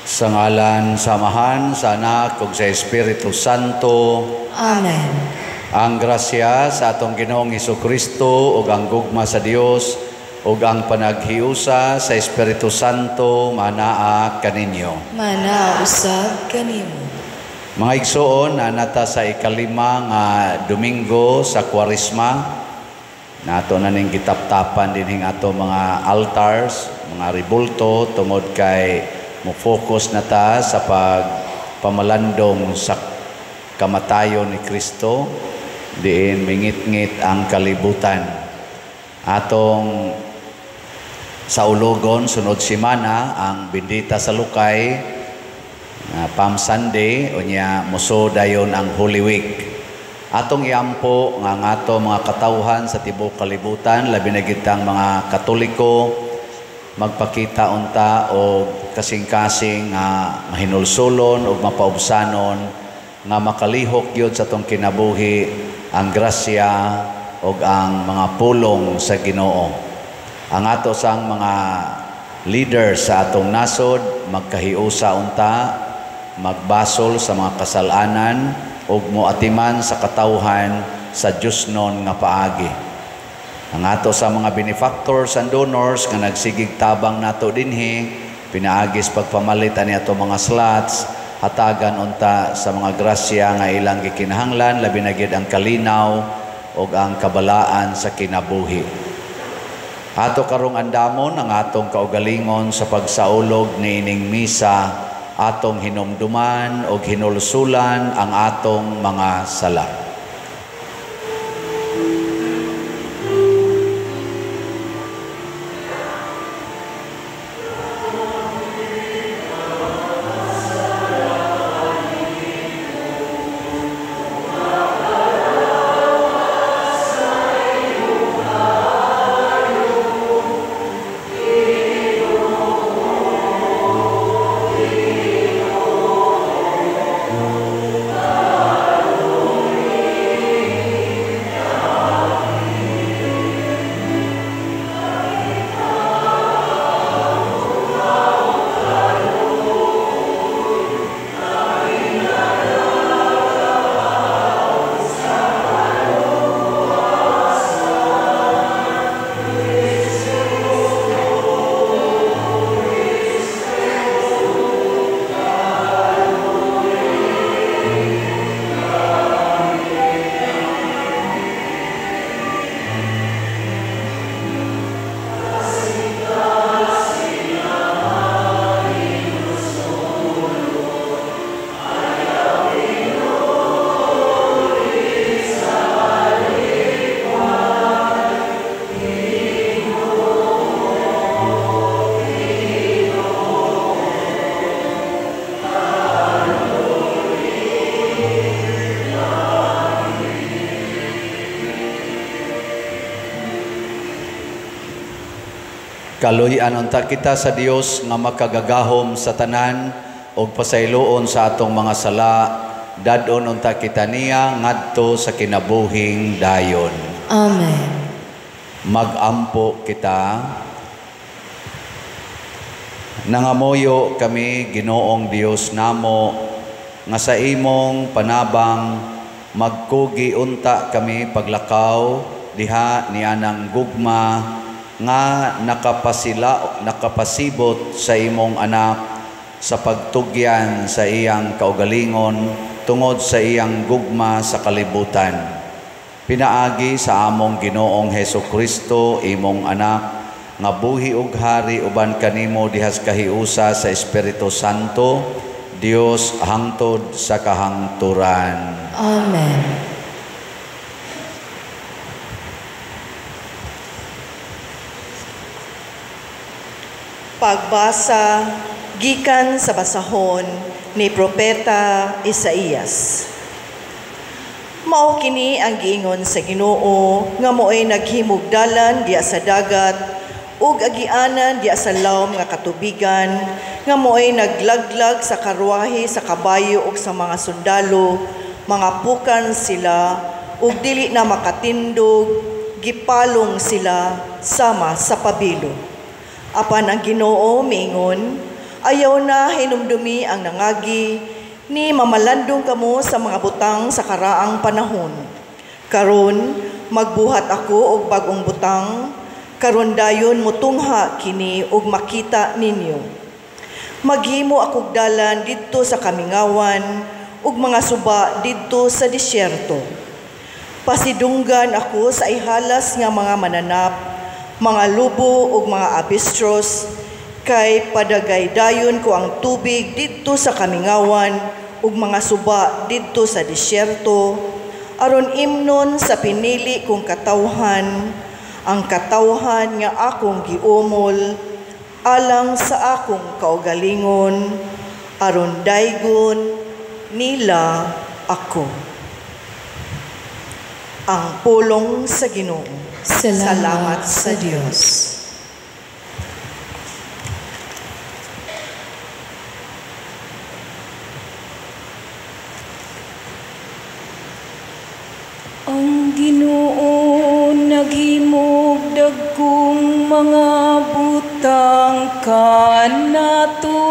Sa ngalan sa Amahan, sa Anak ug sa Espiritu Santo. Amen. Ang grasya sa atong Ginoong Hesukristo ug ang gugma sa Dios ug ang panaghiusa sa Espiritu Santo manaa kaninyo. Manaa usab kanimo. Mga igsoon, nanata sa ikalima nga Domingo sa Kwaresma. Nato na ning gitaptapan dinhing ato mga altars, mga ribulto, tungod kay mo-focus na ta sa pagpamalandong sa kamatayon ni Kristo, diin mingitngit ang kalibutan. Atong saulugon sunod semana ang Bendita sa Lukay, Palm Sunday, unya muso dayon ang Holy Week. Atong iampo nga ang ato mga katawhan sa tibuok kalibutan, labi na gid tang mga Katoliko, magpakita unta og kasing-kasing nga mahinulsulon og mapaubsanon nga makalihok gyud sa atong kinabuhi ang grasya og ang mga pulong sa Ginoo. Ang ato sang mga leaders sa atong nasod magkahiusa unta, magbasol sa mga kasalanan ug moatiman sa katawhan sa Diosnon nga paagi. Ang ato sa mga benefactors and donors nga nagsigig tabang nato dinhi, pinaagis pagpamalit ani ato mga slots, hatagan unta sa mga grasya nga ilang gikinahanglan, labi na gyud ang kalinaw ug ang kabalaan sa kinabuhi. Ato karong andamon ang atong kaugalingon sa pagsaulog niining misa, atong hinumduman ug hinulsulan ang atong mga sala. Kaluy-an unta kita sa Dios nga makagagahom sa tanan ug pasayloon sa atong mga sala, dad-on unta kita niya ngadto sa kinabuhing dayon. Amen. Magampo kita. Nangamoyo kami, Ginoong Dios namo, nga sa imong panabang magkugi unta kami paglakaw diha nianang gugma nga nakapasibot sa imong anak sa pagtugyan sa iyang kaugalingon tungod sa iyang gugma sa kalibutan. Pinaagi sa among Ginoong Heso Kristo, imong anak, nga buhi ug hari uban kanimo dihas kahiusa sa Espiritu Santo, Dios hangtod sa kahangturan. Amen. Pagbasa gikan sa basahon ni Propeta Isaías. Mao kini ang giingon sa Ginoo nga mo'y naghimugdalan diya sa dagat ug agianan diya sa lawom nga katubigan, nga mo'y naglaglag sa karwahe sa kabayo ug sa mga sundalo, mga pukan sila ug dili na makatindog, gipalong sila sama sa pabilo. Apan ang Ginoo miingon, Ayaw na hinumdumi ang nangagi, ni mamalandong kamo sa mga butang sa karaang panahon. Karon magbuhat ako og bag-ong butang, karon dayon mutungha kini og makita ninyo. Maghimo akog dalan didto sa kamingawan ug mga suba didto sa disyerto. Pasidunggan ako sa ihalas nga mga mananap, mga lubo ug mga abistros, kay padagay dayon ko ang tubig didto sa kamingawan ug mga suba didto sa disyerto, aron imnon sa pinili kong katawhan, ang katawhan nga akong giumol, alang sa akong kaugalingon, aron daygon nila ako. Ang pulong sa Ginoo. Salamat sa Dios. Ang Ginoo naghimog dagkong mga butang kanato.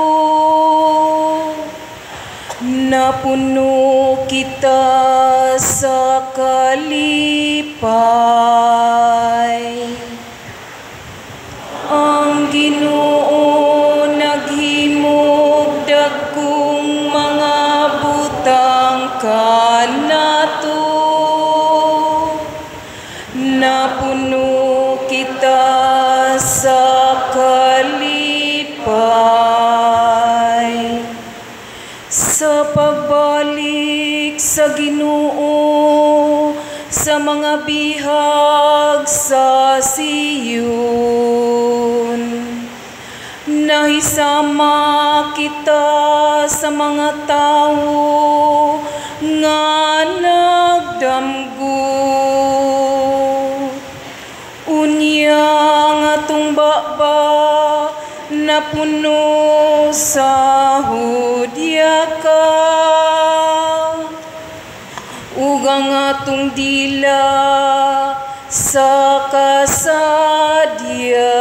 Napuno kita sa kalipay. Ang Ginoo naghimog dagkong mga butang kanato. Napuno kita sa kalipay. Sa pagbalik sa Ginoo sa mga bihag sa Siyon, nahisama kita sa mga tawo nga nagdamgo. Unya nga atong baba napuno sa hudyaka, ug ang atong dila sa kasadya.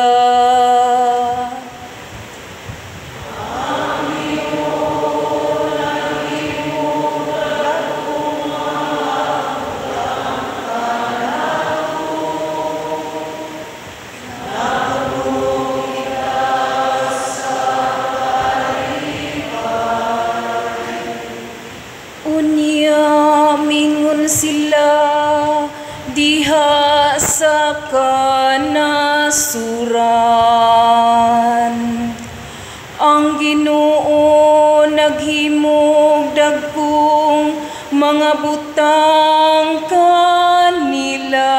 Sila diha sa kanasuran. Ang Ginoo naghimog dagkong mga butang kanila.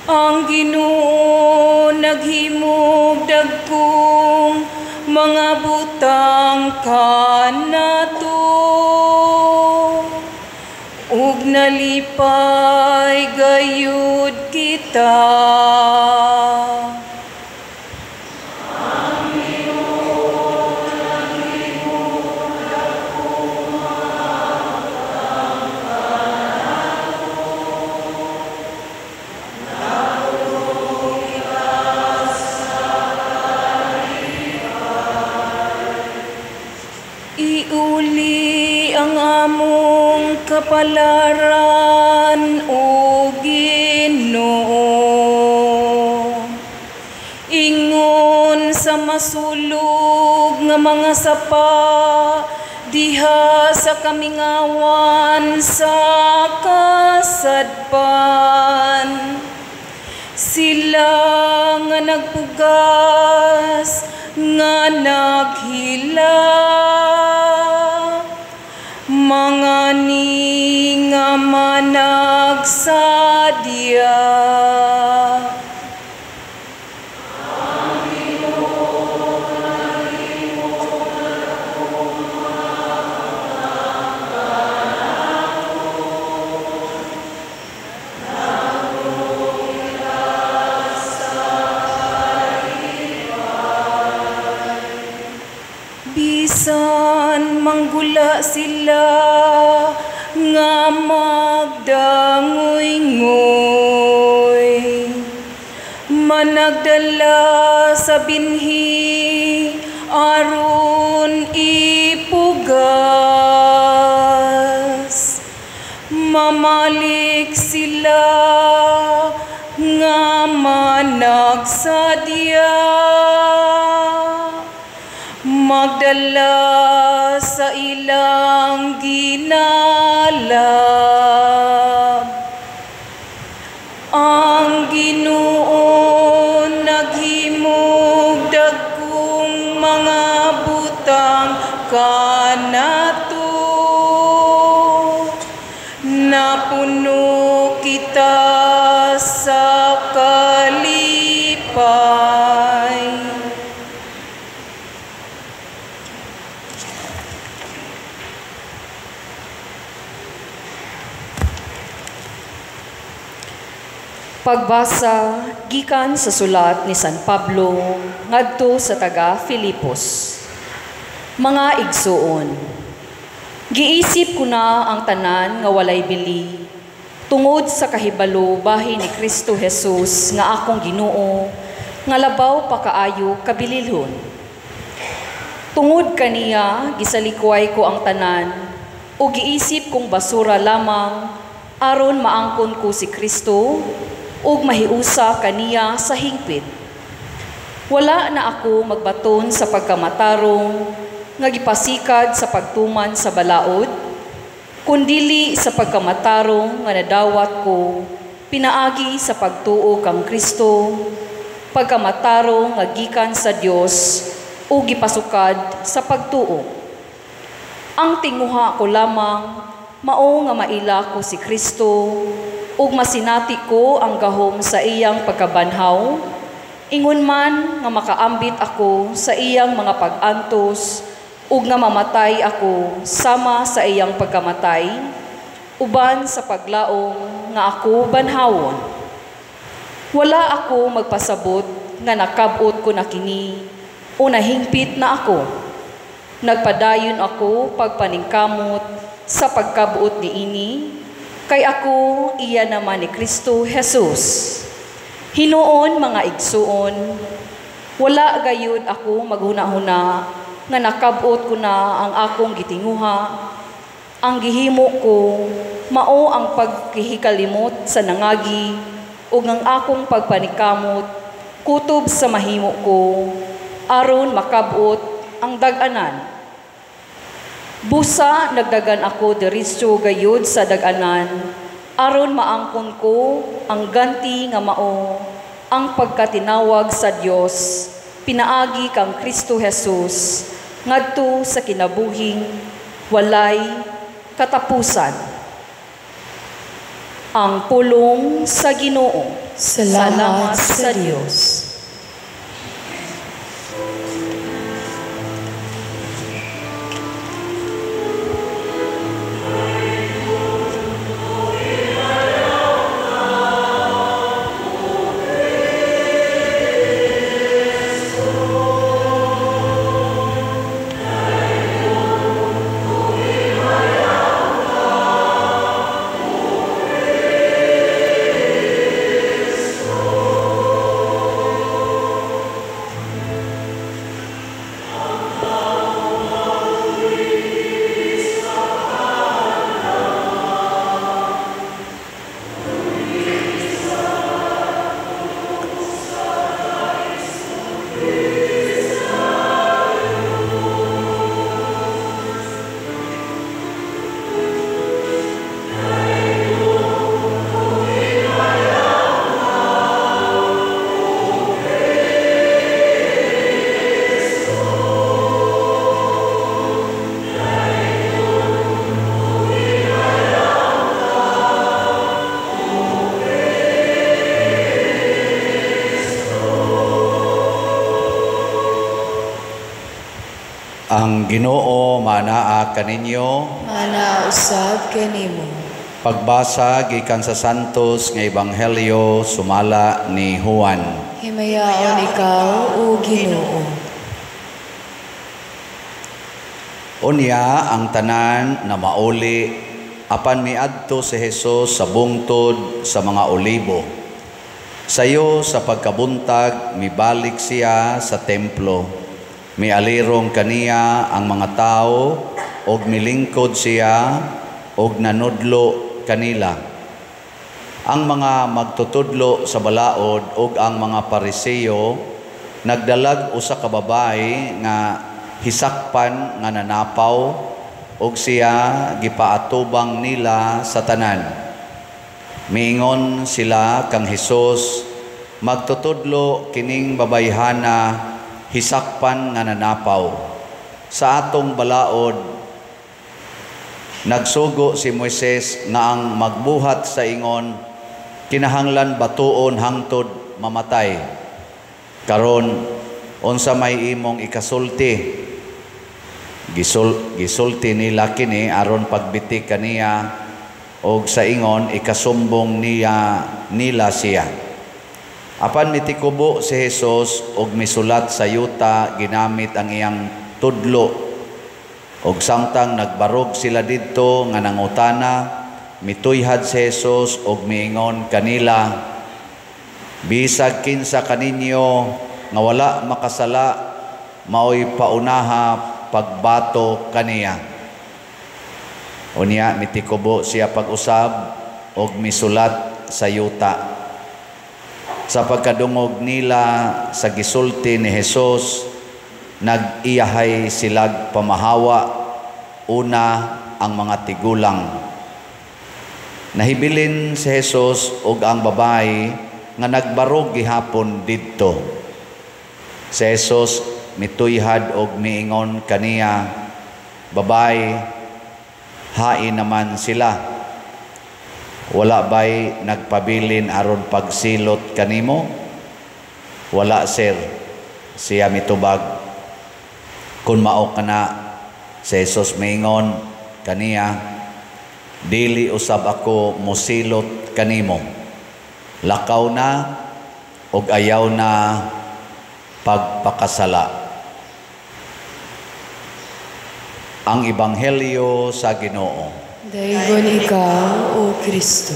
Ang Ginoo naghimog dagkong mga butang kanato. Ug nalipay gayud kita. Iuli ang among kapalaran, o Ginoo. Ingon sa masulog nga mga sapa diha sa kamingawan sa kasadpan. Sila nga nagpugas nga naghila, mga ni nga managsadya. Bisan manggula sila nga magdangoy-ngoy, managdala sa binhi aron ipugas. Mamalik sila nga managsadya, magdala sa ilang ginalab. Ang Ginoo naghimog dagkong mga butang kanato. Napuno kita sa kalipay. Pagbasa gikan sa sulat ni San Pablo ngadto sa taga Filipos. Mga igsuon, giisip ko na ang tanan nga walay bili tungod sa kahibalo bahin ni Kristo Jesus nga akong Ginoo nga labaw pa kaayo kabililhon. Tungod kaniya gisalikway ko ang tanan o giisip kong basura lamang aron maangkon ko si Kristo ug mahiusa kaniya sa hingpit. Wala na ako magbaton sa pagkamatarong nga gipasikad sa pagtuman sa balaod, kundili sa pagkamatarong nga nadawat ko pinaagi sa pagtuo kang Kristo, pagkamatarong nga gikan sa Dios ug gipasukad sa pagtuo. Ang tinguha ko lamang mao nga maila ko si Kristo ug masinati ko ang gahom sa iyang pagkabanhaw, ingon man nga makaambit ako sa iyang mga pag-antos ug nga mamatay ako sama sa iyang pagkamatay, uban sa paglaom nga ako banhawon. Wala ako magpasabot nga nakab-ot ko na kini o nahingpit na ako. Nagpadayon ako pagpaningkamot sa pagkabuot niini, kay ako iya naman ni Kristo Jesus. Hinuon mga igsuon, wala gayud ako maghuna-huna nga nakabot ko na ang akong gitinguha. Ang gihimo ko mao ang pagkihikalimot sa nangagi ug ang akong pagpanikamot kutob sa mahimo ko aron makabot ang dag-anan. Busa nagdagan ako diretso gayud sa dag-anan aron maangkon ko ang ganti nga mao ang pagkatinawag sa Dios pinaagi kang Kristo Jesus ngadto sa kinabuhing walay katapusan. Ang pulong sa Ginoo. Salamat sa Dios. Ang Ginoo manaa kaninyo, Manaa usab kanimo. Pagbasa gikan sa Santos nga Ebanghelyo sumala ni Juan. Himayaon ikaw o Ginoo. Unya ang tanan na mauli apan miadto si Jesus sa bungtod sa mga olibo. Sayo sa pagkabuntag, mibalik siya sa templo. Mialirong kaniya ang mga tao, og milingkod siya, og nanudlo kanila. Ang mga magtutudlo sa balaod og ang mga Pariseo nagdalag usa ka babae nga hisakpan nga nanapaw, og siya gipaatubang nila sa tanan. Miingon sila kang Hesus, magtutudlo kining babayhana hisakpan nga nanapaw. Sa atong balaod, nagsugo si Moises nga ang magbuhat sa ingon kinahanglan batuon hangtod mamatay. Karon unsa may imong ikasulti? Gisulti nila kini aron pagbiti kaniya, og sa ingon ikasumbong niya nila siya. Apan mitikubo si Jesus og misulat sa yuta ginamit ang iyang tudlo. Og samtang nagbarog sila didto nga nangutana, mituyhad si Jesus og miingon kanila, bisag kinsa kaninyo nga wala makasala, maoy paunaha pagbato kaniya. Unya mitikubo siya pag-usab og misulat sa yuta. Sa pagkadungog nila sa gisulti ni Jesus, nag-iyahay silag pamahawa, una ang mga tigulang. Nahibilin si Jesus og ang babae nga nagbarog gihapon didto. Si Jesus mituyhad og miingon kaniya, babae, hain naman sila. Wala ba'y nagpabilin aron pagsilot kanimo? Wala, sir. Siya mitubag. Kung mao ka na, si Jesus miingon kaniya, dili usab ako mosilot kanimo. Lakaw na og ayaw na pagpakasala. Ang Ebanghelyo sa Ginoo. Daygon ikaw, O Kristo.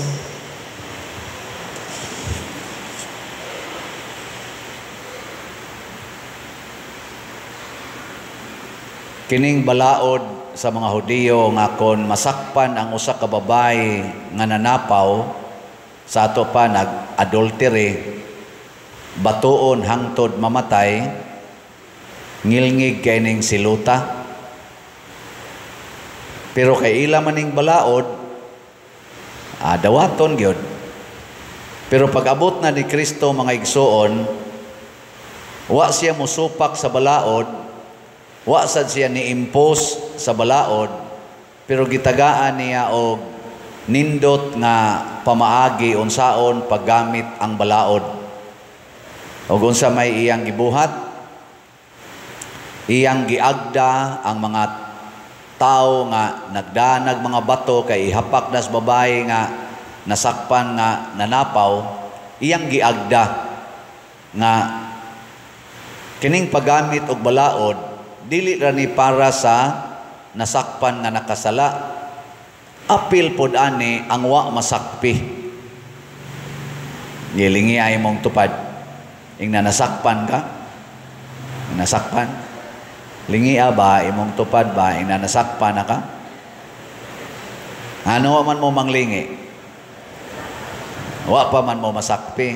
Kining balaod sa mga Hudiyo nga kon masakpan ang usa ka babae nga nanapaw, sa ato pa nag-adultery, batuon hangtod mamatay, ngilngig kay ning siluta. Pero kay ila maning balaod, dawaton gyud. Pero pag-abot na ni Kristo mga igsoon, wa siya mosupak sa balaod, wa sad siya ni-impose sa balaod, pero gitagaan niya og nindot nga pamaagi unsaon paggamit ang balaod. Og unsa may iyang gibuhat? Iyang giagda ang mga tao nga nagdanag mga bato kay ihapak nas babae nga nasakpan nga nanapaw, iyang giagda nga kining paggamit og balaod dili ra ni para sa nasakpan nga nakasala, apil pod ani ang wa masakpi. Gilingi ay mong tupad ing nanasakpan ka, nasakpan. Lingia ba, imong tupad ba, ing nanasakpan na ka? Ano man mo manglingi? Wa pa man mo masakpi.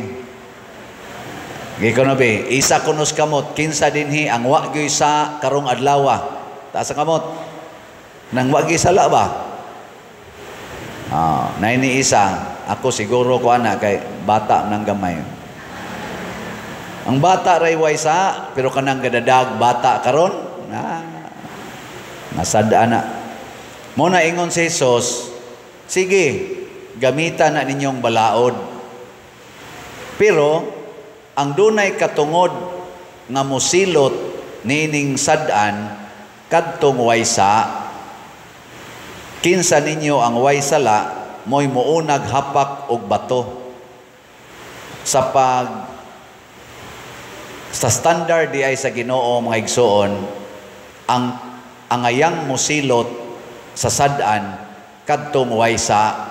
Gikono be, isa kunos kamot, kinsa dinhi ang wa gyoy sa karong adlawa. Taas ang kamot. Nang wa gyoy sala ba? Nay ni isa, ako siguro ko ana kay bata nang gamay. Ang bata ray way sa, pero kanang gadadag bata karon, na nasada na. Mo na ingon si Jesus, sige, gamitan na ninyong balaod. Pero ang dunay katungod nga mosilot nining sad-an kadtong way sa, kinsa ninyo ang way sala mo'y muunag hapak og bato. Sa pag sa standard di ay sa Ginoo mga igsoon, ang angayang mosilot sa sad-an kadtong way sa.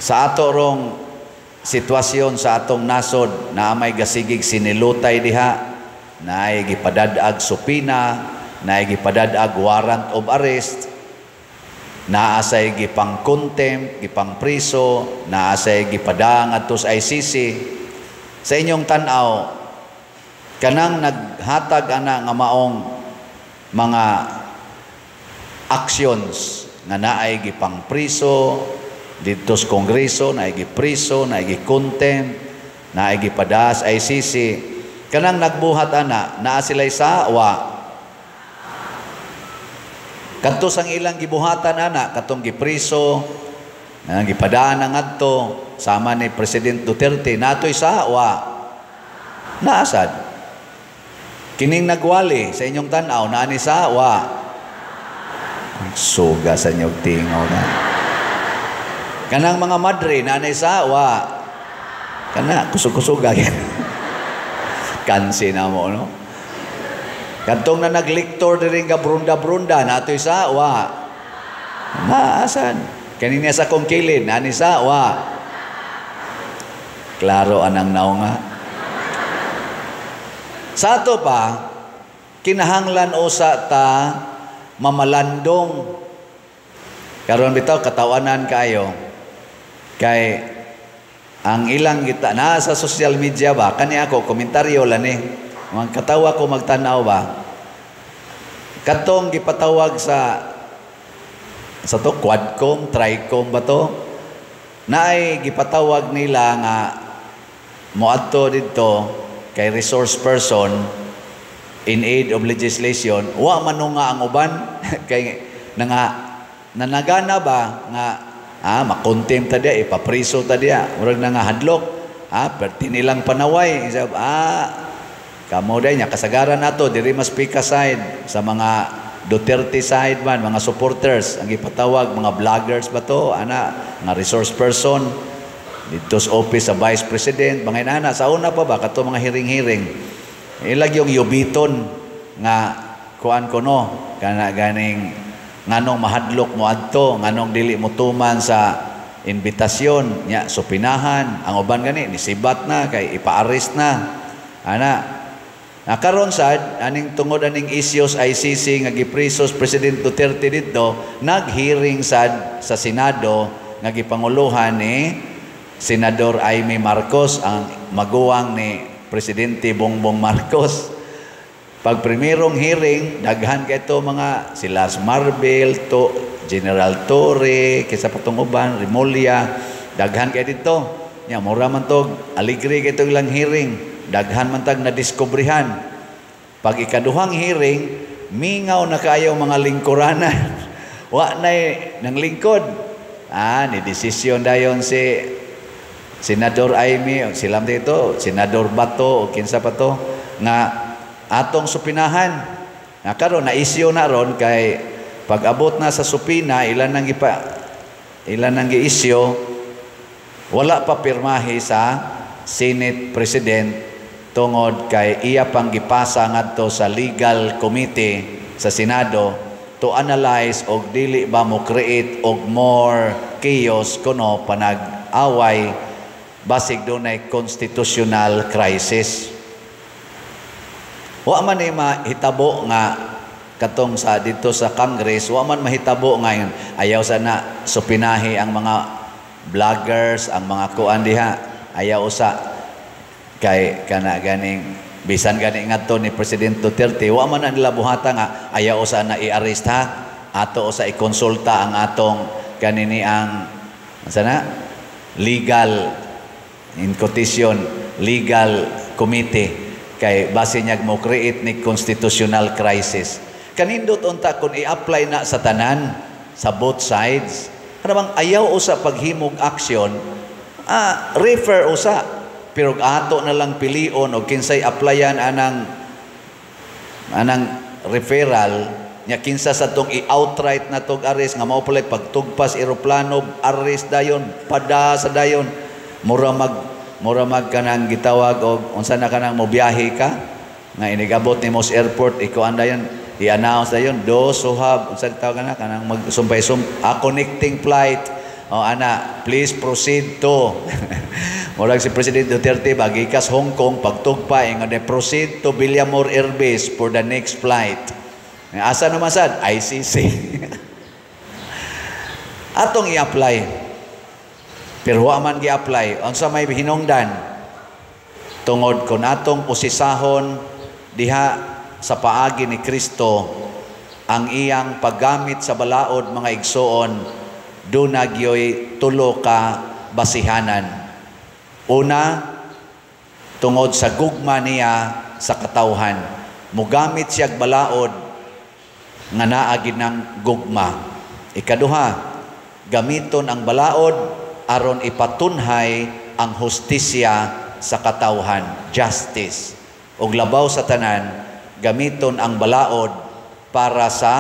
Sa ato rong sitwasyon sa atong nasod, na may gasigig sinilutay diha, naay gipadad-ag subpoena, naay gipadad-ag warrant of arrest, naa say gipang contempt, gipang priso, naa say gipadang adto sa ICC. Sa inyong tan-aw, kanang naghatag ana nga maong mga actions nga naay gipang priso didto sa Kongreso, naay gipriso, naay gi-contempt, naay gipadas ICC, kanang nagbuhat ana, naa sila'y sa wa? Kadto sang ilang gibuhatan ana, katong gipriso, nang gipadaan ang adto sama ni President Duterte, natoy sa wa? Naasad. Kining nagwali, sa inyong tan-aw, naa ni sa wa? Suga sa inyong tingaw na. Kanang mga madre, naa ni sa wa? Kana kusog-kusog. Kansi na mo, no? Kadtong na nagliktor diri nga brunda-brunda, natoy sa wa? Naasan. Kanina sa kong kilid, nani sa wa? Klaro anang naunga. Sa ato pa, kinahanglan usa ta mamalandong. Karon bitaw katawanan kayo kay ang ilang kita na sa social media ba, kani ako komentaryo lang ni. Mga katawa ko magtanaw ba. Katong gipatawag sa to Quadcom, Tricom ba to? Naay gipatawag nila nga moadto didto kay resource person in aid of legislation, wa man nga ang uban kay nanga nanagana ba nga makontempt ta diya, ipapriso ta diya, murag na nga hadlok, perti nilang panaway, isab, kamo day nya kasagaran nato diri mas pika side sa mga Duterte side man, mga supporters ang gipatawag, mga vloggers ba to ana nga resource person dito sa office sa Vice President, mga inana. Sa una pa ba, kato mga hearing-hearing, ilag yung yubiton nga kuan ko, no, kana ganing nganong mahadlok mo adto, nganong dili mo tuman sa imbitasyon nya, supinahan ang uban, gani nisibat na kay ipa-arrest na ana. Nakaron sad aning tungod aning issues ICC nga giprisos President Duterte didto, nag-hearing sad sa Senado nga gipanguluhan ni Senador Imee Marcos, ang maguwang ni Presidente Bongbong Marcos. Pag primerong hearing, daghan kay ito mga sila Marbil, to General Torre, kaysa patong uban, Remulla, daghan kay dito. Nya mura man to, aligre kay ito ilang hearing. Daghan man tag nadiskubrihan. Pag ikaduhang hearing, mingaw na kayo mga lingkuranan. Wa nay nang lingkod. Ni desisyon dayon si Senador Imee, silam dito, Senador Bato o kinsa pa to nga atong supinahan. Na karon na isyu na ron kay pag-abot na sa subpoena, ilan nang gi-issue, wala pa pirmahe sa Senate President tungod kay iya pang gipasa ngadto sa legal committee sa Senado to analyze og dili ba mo create og more chaos kuno, panag-away, basig dunay constitutional crisis. Wa man ni mahitabo nga katong sa dito sa Congress, wa man mahitabo ngayon. Ayaw sana supinahi ang mga vloggers, ang mga kuan diha. Ayaw usa kay kana ganing bisan gani ngadto ni President Duterte, wa man na nila buhata nga ayaw usa na i-arrest ha. Ato usa ikonsulta ang atong kanini ang sana legal, in quotation, legal committee kay base niya mo create ni constitutional crisis. Kanindot unta kung i-apply na sa tanan sa both sides. Ano bang ayaw usa paghimog action, refer usa, pero ato na lang pilion og kinsay applyan anang referral nya, kinsa sa tong i-outright na tog arrest nga mao palay pagtugpas eroplano, arrest dayon, pada sa dayon, mura mag kanang gitawag og unsa na, kanang mobiyahe ka nga inigabot nimo sa airport, ikuan dayon, i-announce dayon, "Those who have," unsa tawag na kanang magsumpay sum connecting flight. O ana, please proceed to. Murag si President Duterte ba gikas Hong Kong, pagtugpa ingon, "Proceed to Villamor Air Base for the next flight." Asa naman sad? ICC. Atong i-apply. Pero wa man gi-apply. Unsa may hinungdan? Tungod kung atong usisahon diha sa paagi ni Kristo ang iyang paggamit sa balaod, mga igsoon, duna gyoy tulo ka basihanan. Una, tungod sa gugma niya sa katawhan. Mugamit siyag balaod nga naa gid ng gugma. Ikaduha, gamiton ang balaod aron ipatunhay ang hustisya sa katawhan, justice. Ug labaw sa tanan, gamiton ang balaod para sa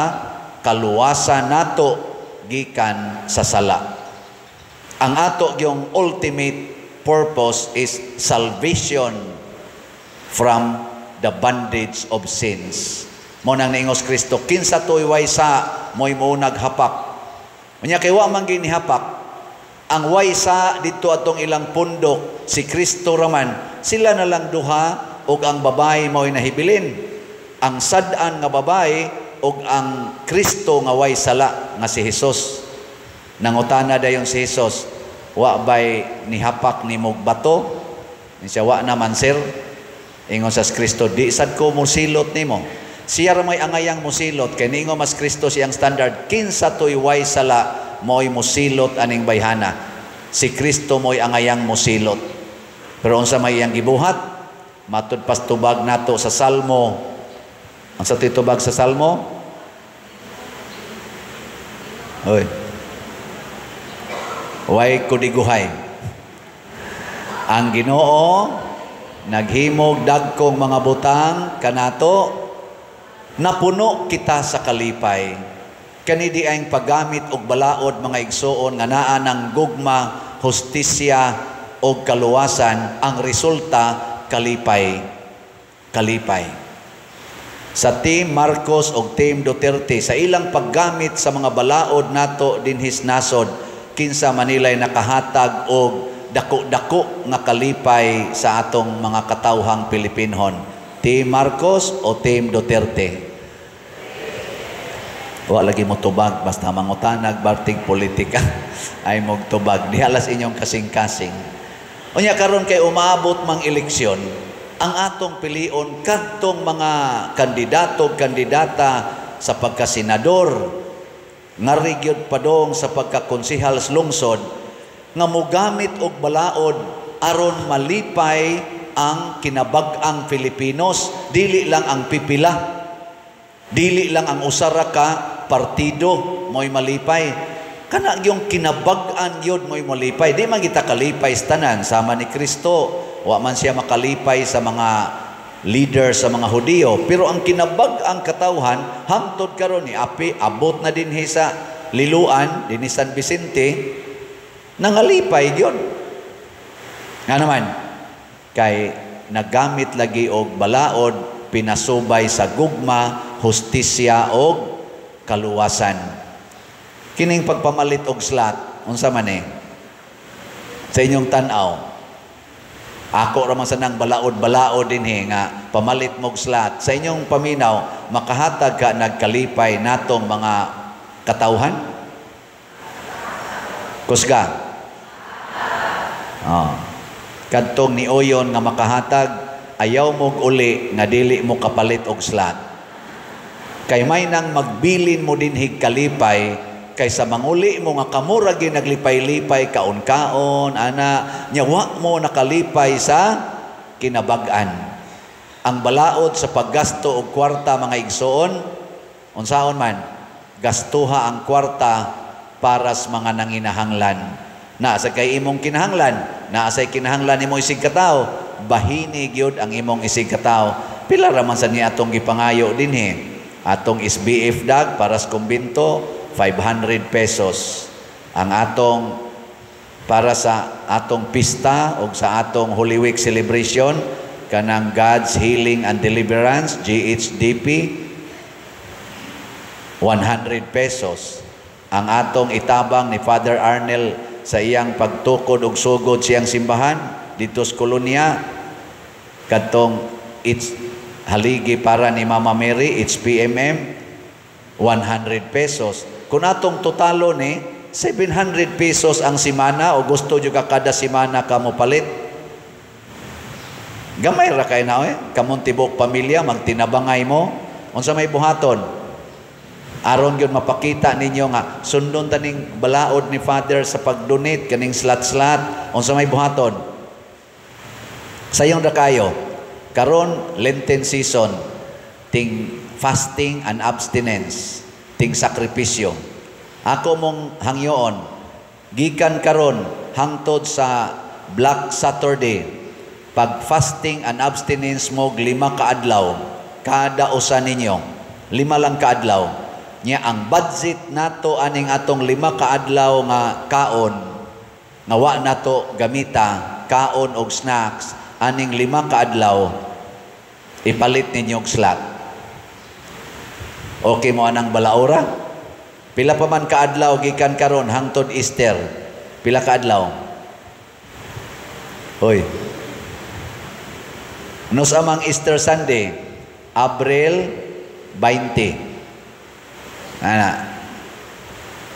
kaluwasan nato gikan sa sala. Ang ato yung ultimate purpose is salvation from the bondage of sins. Mao nang niingos Kristo, "Kinsa to'y way sa, mo'y mo naghapak." Unya kay wa man ginihapak, ang way sa didto atong ilang pundok, si Kristo raman, sila na lang duha ug ang babae mo'y nahibilin. Ang sad-an nga babae ug ang Kristo nga way sala nga si Jesus. Nangutana dayon si Jesus, "Wa bay nihapak nimog bato?" Siya, "Wa naman, sir." Ingon sa Kristo, "Di sad ko musilot nimo." Siya ra may angayang musilot kay niingon mas Kristo, siyang standard, kinsa to'y way sala, mo'y musilot aning bayhana. Si Kristo mo'y angayang musilot. Pero unsa may iyang gibuhat? Matud pas tubag nato sa Salmo. Ang sa tubag sa Salmo? Oy. Way kudiguhay. Ang Ginoo naghimog dagkong mga butang kanato, napuno kita sa kalipay. Kani di ang paggamit og balaod, mga igsoon, nga naa ng gugma, hustisya og kaluwasan, ang resulta kalipay. Kalipay. Sa Team Marcos og Team Duterte, sa ilang paggamit sa mga balaod nato dinhis nasod, kinsa manilay nakahatag og dako-dako nga kalipay sa atong mga katawhang Pilipinhon? Team Marcos o Team Duterte? Wa lagi mo tubag, basta mangutanag bartig politika ay mogtubag. Dihalas inyong kasing-kasing. Unya karon kay umaabot mang eleksyon, ang atong pilion kadtong mga kandidato, kandidata sa pagkasenador, ngari gyud padong sa pagkakonsehal sa lungsod, nga mogamit og balaod aron malipay ang kinabag-ang Filipinos, dili lang ang pipila, dili lang ang usara ka partido mo'y malipay, kana yung kinabag-an yun mo'y malipay. Di man kita kalipay sa tanan. Sama ni Kristo, wa man siya makalipay sa mga leader sa mga Hudiyo, pero ang kinabag-ang katawhan hangtod karon ni api abot na dinhi sa Liloan, dinhi San Vicente, nangalipay gyud. Nga naman kay nagamit lagi og balaod pinasubay sa gugma, hustisya og kaluwasan. Kining pagpamalit og slot, unsa man eh sa inyong tan-aw? Ako ra man sa nang balaod-balaod dinhi nga pamalit mog slot. Sa inyong paminaw, makahatag ka nagkalipay natong mga katawhan? Kusga. Oh. Kadtong nioyon nga makahatag, ayaw mog uli nga dili mo kapalit og slot. Kay may nang magbilin mo dinhi kalipay kaysa manguli mo nga kamura gyud naglipay-lipay kaon-kaon ana nya wa mo nakalipay sa kinabag-an. Ang balaod sa paggasto og kwarta, mga igsoon, unsaon man gastuha ang kwarta para sa mga nanginahanglan. Naa sa kay imong kinahanglan, naa say kinahanglan nimo isig katawo, bahini gyud ang imong isig katawo. Pila ra man sa ni atong gipangayo dinhi? Atong SBF dag para sa kumbinto, 500 pesos. Ang atong para sa atong pista o sa atong Holy Week celebration kanang God's Healing and Deliverance, GHDP, 100 pesos. Ang atong itabang ni Father Arnel sa iyang pagtukod og sugod siyang simbahan dito sa kolonya, kadtong it's haligi para ni Mama Mary, it's PMM, 100 pesos. Kung atong totalo ni 700 pesos ang simana, o gusto jud ka kada simana ka mo palit. Gamay ra kay na eh. Kamong tibok pamilya magtinabangay mo. Unsa may buhaton? Aron gyud mapakita ninyo nga sundon ta ning balaod ni Father sa pag-donate kaning slat-slat. Unsa may buhaton? Sayon ra kayo. Karon Lenten season, ting fasting and abstinence, ting sakripisyo. Ako mong hangyoon, gikan karon hangtod sa Black Saturday, pag fasting and abstinence mo 5 ka adlaw, kada usa ninyo, 5 lang ka adlaw. Nya ang budget nato aning atong 5 ka adlaw nga kaon, nga wa nato gamita kaon og snacks, aning 5 ka adlaw ipalit ninyo og slot. Okay mo anang balaora? Pila pa man kaadlaw gikan karon hangtod Easter? Pila kaadlaw? Hoy. Nos amang Easter Sunday, Abril 20. Ana.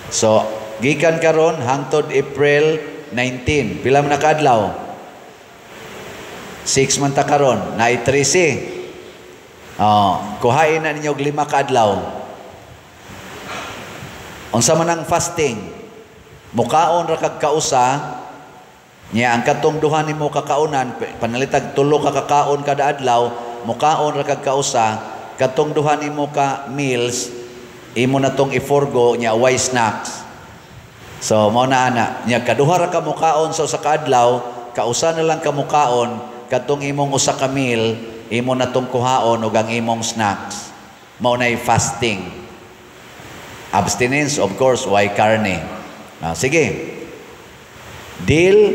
So, gikan karon hangtod April 19. Pila man na kaadlaw? 6 man ta karon, naay 13. Oh, kuhain na ninyo og 5 kaadlaw. Unsa man ang fasting? Mukaon ra kag kausa, nya ang katong duha nimo kakaunan, panalitag 3 ka kakaon kada adlaw, mukaon ra kag kausa, katong duha nimo ka meals imo na tong i-forgo, nya way snacks. So mao na ana, nya kaduha ra ka mukaon sa usa ka adlaw, kausa na lang ka mukaon, katong imong usa ka meal imo na tong kuhaon og ang imong snacks. Mao nay fasting. Abstinence, of course, why carne. Sige. Deal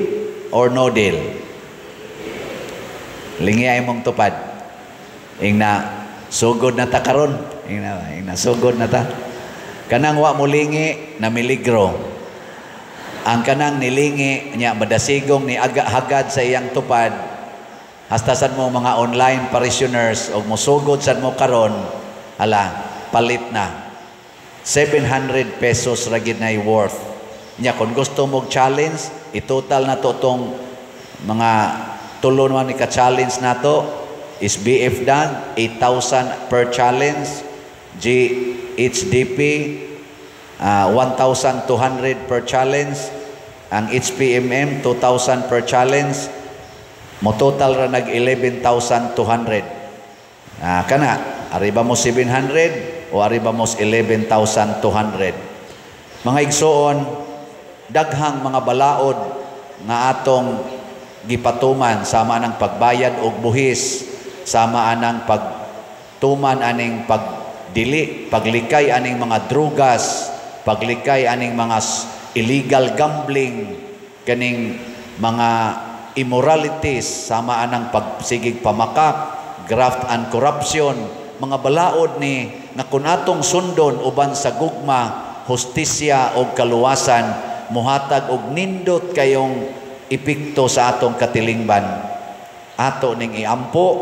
or no deal? Lingi ay mong tupad. Ingna, sugod na ta karon. Ingna, sugod na ta. Kanang wa mo lingi, namiligro. Ang kanang nilingi, nya madasigong ni aga hagad sa iyang tupad. Hastasan mo mga online parishioners og mosugod sad mo karon, hala, palit na. 700 pesos ra gid nay worth. Nya kung gusto mo challenge, i-total na to tong mga tulo naman ni ka-challenge nato is BF Dan 8,000 per challenge, GHDP 1,200 per challenge, ang HPMM 2,000 per challenge, mo total ra nag 11,200. Kana arriba mo 700 o arriba mo 11,200. Mga igsoon, daghang mga balaod nga atong gipatuman sama ng pagbayad og buhis, sama anang pagtuman aning pagdili, paglikay aning mga drugas, paglikay aning mga illegal gambling, kaning mga immoralities, sama anang pagsigig pamakak, graft and corruption, mga balaod ni nga kun atong sundon uban sa gugma, hustisya og kaluwasan, muhatag og nindot kayong epekto sa atong katilingban. Ato ning iampo,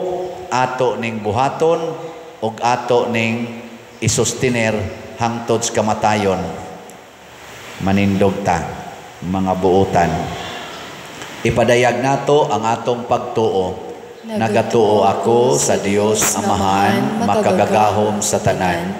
ato ning buhaton, ug ato ning isustiner hangtod sa kamatayon. Manindog ta, mga buotan. Ipadayag nato ang atong pagtuo. Nagatuo ako sa Dios Amahan, makagagahom sa tanan,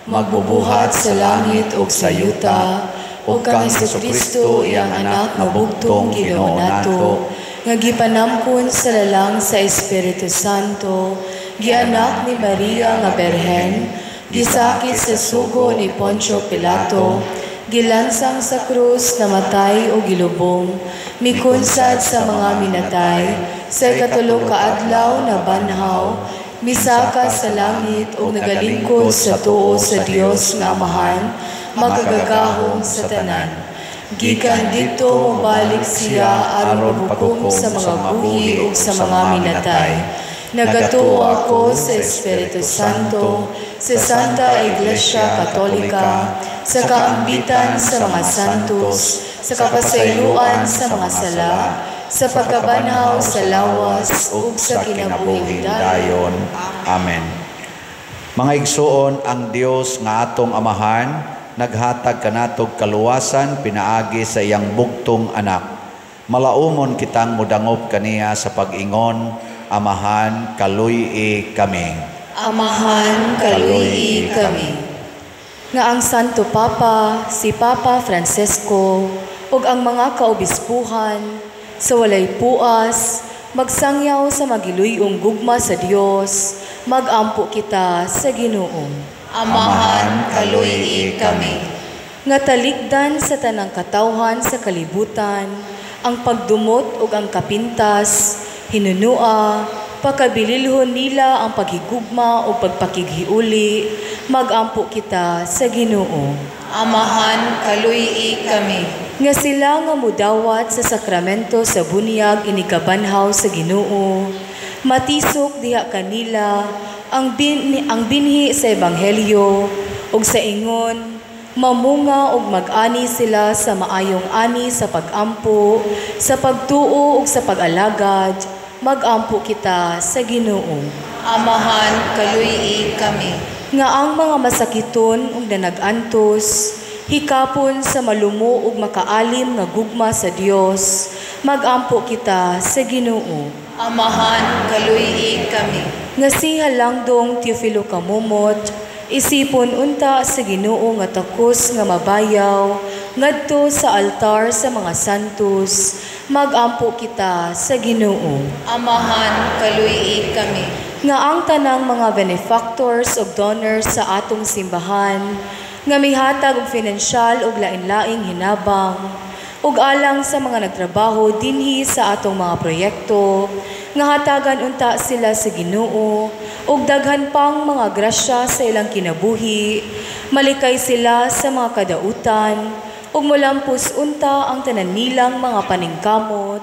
magbubuhat sa langit ug sa yuta, ug kang Hesukristo iyang anak nga bugtong Ginoo nato, nga gipanamkon sa lalang sa Espiritu Santo, gianak ni Maria nga Berhen, gisakit sa sugo ni Poncio Pilato, gilansang sa krus, namatay o gilubong, mikunsad sa mga minatay, sa ikatulo ka adlaw na banhaw, misaka sa langit o nagalingkod sa tuo sa Dios nga Amahan, makagagahom sa tanan. Gikan didto mobalik siya aron paghukom sa mga buhi ug sa mga minatay. Nagatuo ako sa Espiritu Santo, sa Santa Iglesia Katolika, sa kaambitan sa mga santos, sa kapasayloan sa mga sala, sa pagkabanhaw sa lawas ug sa kinabuhing dayon. Amen. Mga igsuon, ang Dios nga atong Amahan naghatag kanatog kaluwasan pinaagi sa iyang bugtong anak. Malaumon kitang mudangop kaniya sa pag-ingon, Amahan, kaluy-i kami. Amahan, kaluy-i kami. Nga ang Santo Papa, si Papa Francisco, ug ang mga kaobispuhan, sa walay puas, magsangyaw sa magiluyong gugma sa Dios, magampo kita sa Ginoo. Amahan, kaluy-i kami. Nga talikdan sa tanang katawhan sa kalibutan, ang pagdumot ug ang kapintas, hinunua, pakabililhon nila ang paghigugma o pagpakighiuli, magampo kita sa Ginoo. Amahan, kaluy-i kami. Nga sila nga mudawat sa sakramento sa bunyag inikabanhaw sa Ginoo, matisok diha kanila ang binhi sa ebanghelyo ug sa ingon mamunga ug mag-ani sila sa maayong ani sa pag-ampo, sa pagtuo ug sa pag-alagad, magampo kita sa Ginoo. Amahan, kaluy-i kami. Nga ang mga masakiton ug nanag-antos, hikapon sa malumo ug makaalim nga gugma sa Dios, magampo kita sa Ginoo. Amahan, kaluy-i kami. Nga si Halangdong Teofilo Camomot, isipon unta sa Ginoo nga takos nga mabayaw ngadto sa altar sa mga santos, magampo kita sa Ginoo. Amahan, kaluy-i kami. Nga ang tanang mga benefactors ug donors sa atong simbahan, nga mihatag og finansyal ug lain-laing hinabang, ug alang sa mga nagtrabaho dinhi sa atong mga proyekto, nga hatagan unta sila sa Ginoo ug daghan pang mga grasya sa ilang kinabuhi, malikay sila sa mga kadautan, ug molampos unta ang tanan nilang mga paningkamot,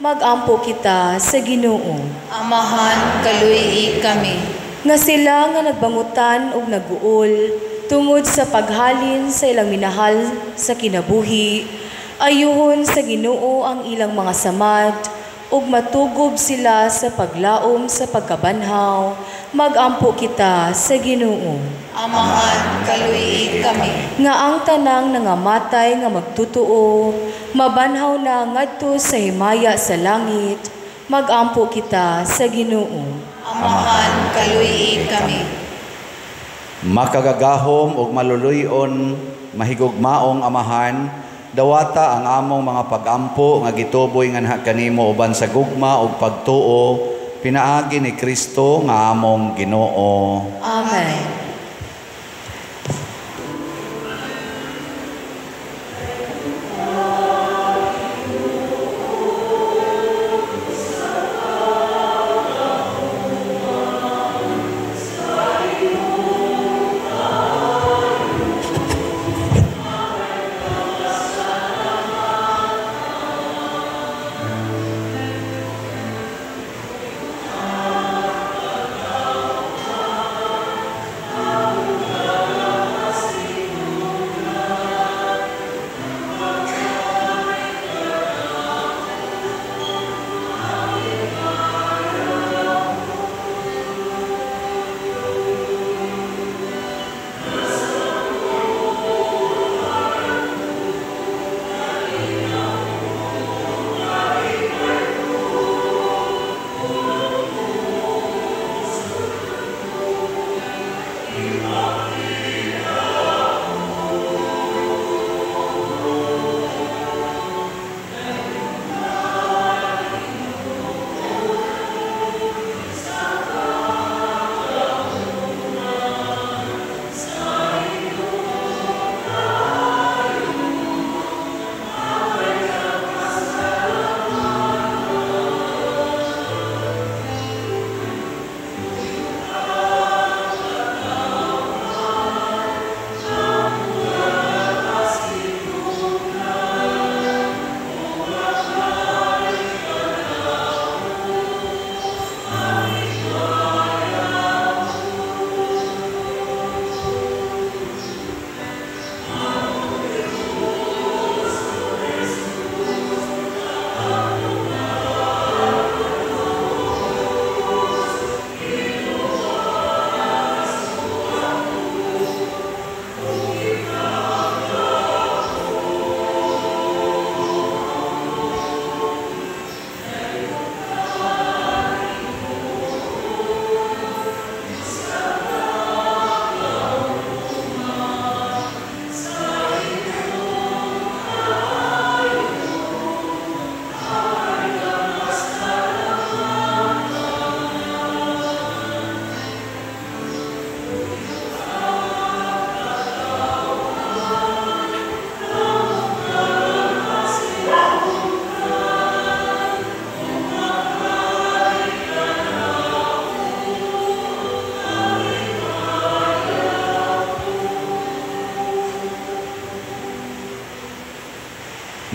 magampo kita sa Ginoo. Amahan, kaluy-i kami. Nga sila nga nagbangutan ug naguol tungod sa paghalin sa ilang minahal sa kinabuhi, ayuhon sa Ginoo ang ilang mga samad, ug matugob sila sa paglaom sa pagkabanhaw, magampo kita sa Ginoo. Amahan, kaluy-i kami. Nga ang tanang nangamatay nga magtutuo, mabanhaw na ngadto sa himaya sa langit, magampo kita sa Ginoo. Amahan, kaluy-i kami. Makagagahom ug maluluy-on, mahigugmaong Amahan, dawata ang among mga pagampo nga gituboy nganha kanimo uban sa gugma ug pagtuo pinaagi ni Kristo nga among Ginoo. Amen.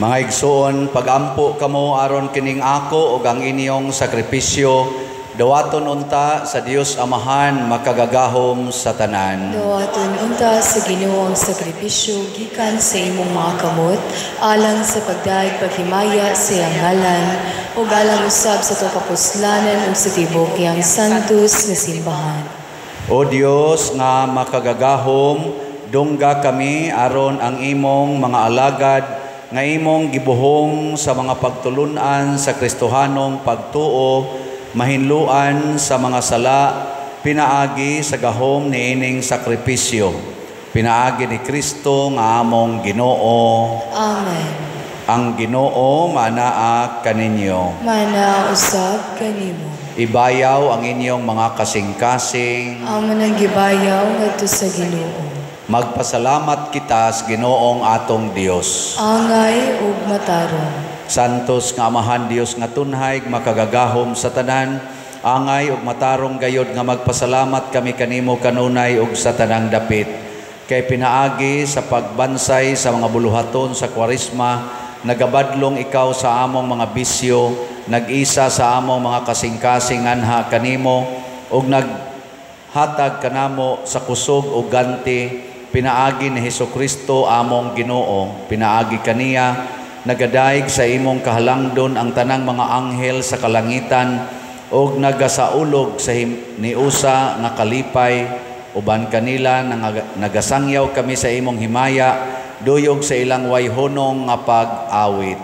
Mga igsoon, pagampo kamo aron kining ako ug ang inyong sakripisyo dawaton unta sa Dios Amahan makagagahom sa tanan. Dawaton unta sa Ginoo ang sakripisyo gikan sa imong mga kamot alang sa pagdayeg paghimaya sa iyang ngalan ug alang usab sa atong kapuslanan ug sa tibuok iyang santos nga simbahan. O Dios nga makagagahom, dungga kami aron ang imong mga alagad nga imong gibuhong sa mga pagtulun-an sa Kristohanong pagtuo, mahinluan sa mga sala, pinaagi sa gahom niining sakripisyo. Pinaagi ni Kristo nga among Ginoo. Amen. Ang Ginoo manaa kaninyo. Manaa usab kanimo. Ibayaw ang inyong mga kasing-kasing. Amo nang gibayaw ngadto sa Ginoo. Magpasalamat kita sa Ginoong atong Dios. Angay ug matarong. Santos nga Amahan Dios nga tunhay makagagahom sa tanan, angay ug matarong gayod nga magpasalamat kami kanimo kanunay ug sa tanang dapit. Kay pinaagi sa pagbansay sa mga buluhaton sa Kwaresma, nagabadlong ikaw sa among mga bisyo, nag-isa sa among mga kasing-kasing anha kanimo ug naghatag kanamo sa kusog ug ganti. Pinaagi ni Hesukristo among Ginoo, pinaagi kaniya nagadayeg sa imong kahalangdon ang tanang mga anghel sa kalangitan ug nagasaulog sa niusa nga kalipay uban kanila nagasangyaw kami sa imong himaya duyog sa ilang wayhonong nga pag-awit.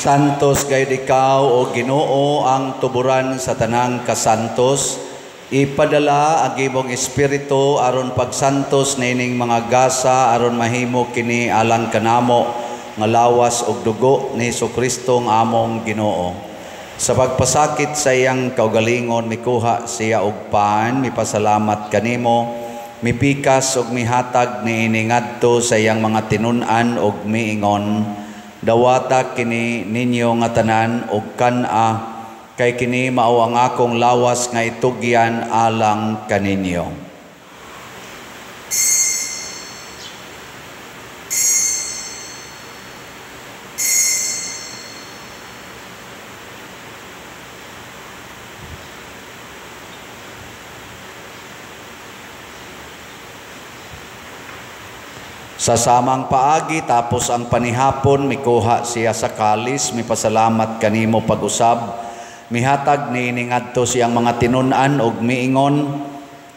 Santos gayud ikaw o Ginoo ang tuburan sa tanang kasantos. Ipadala ang imong espiritu aron pagsantos niining mga gasa aron mahimo kini alang kanamo nga lawas ug dugo ni Hesukristo nga among Ginoo. Sa pagpasakit sa iyang kaugalingon mikuha siya og pan, mipasalamat kanimo, mipikas ug mihatag niini ngadto sa iyang mga tinun-an ug miingon, dawata kini ninyo nga tanan og kan-a, kay kini mao ang akong lawas nga itugyan alang kaninyo. Sa samang paagi, tapos ang panihapon, mikuha siya sa kalis, mipasalamat kanimo pag-usab, mihatag niini ngadto siyang mga tinun-an og miingon,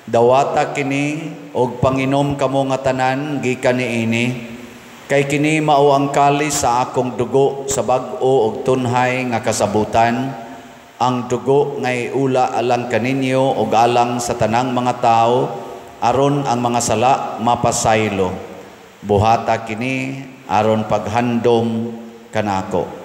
Dawata kini og panginom kamo nga tanan gikan niini, kay kini mao ang kalis sa akong dugo sa bag-o og tunhay nga kasabutan, ang dugo nga iula alang kaninyo og alang sa tanang mga tawo aron ang mga sala mapasaylo. Buhata kini aron paghandom kanako.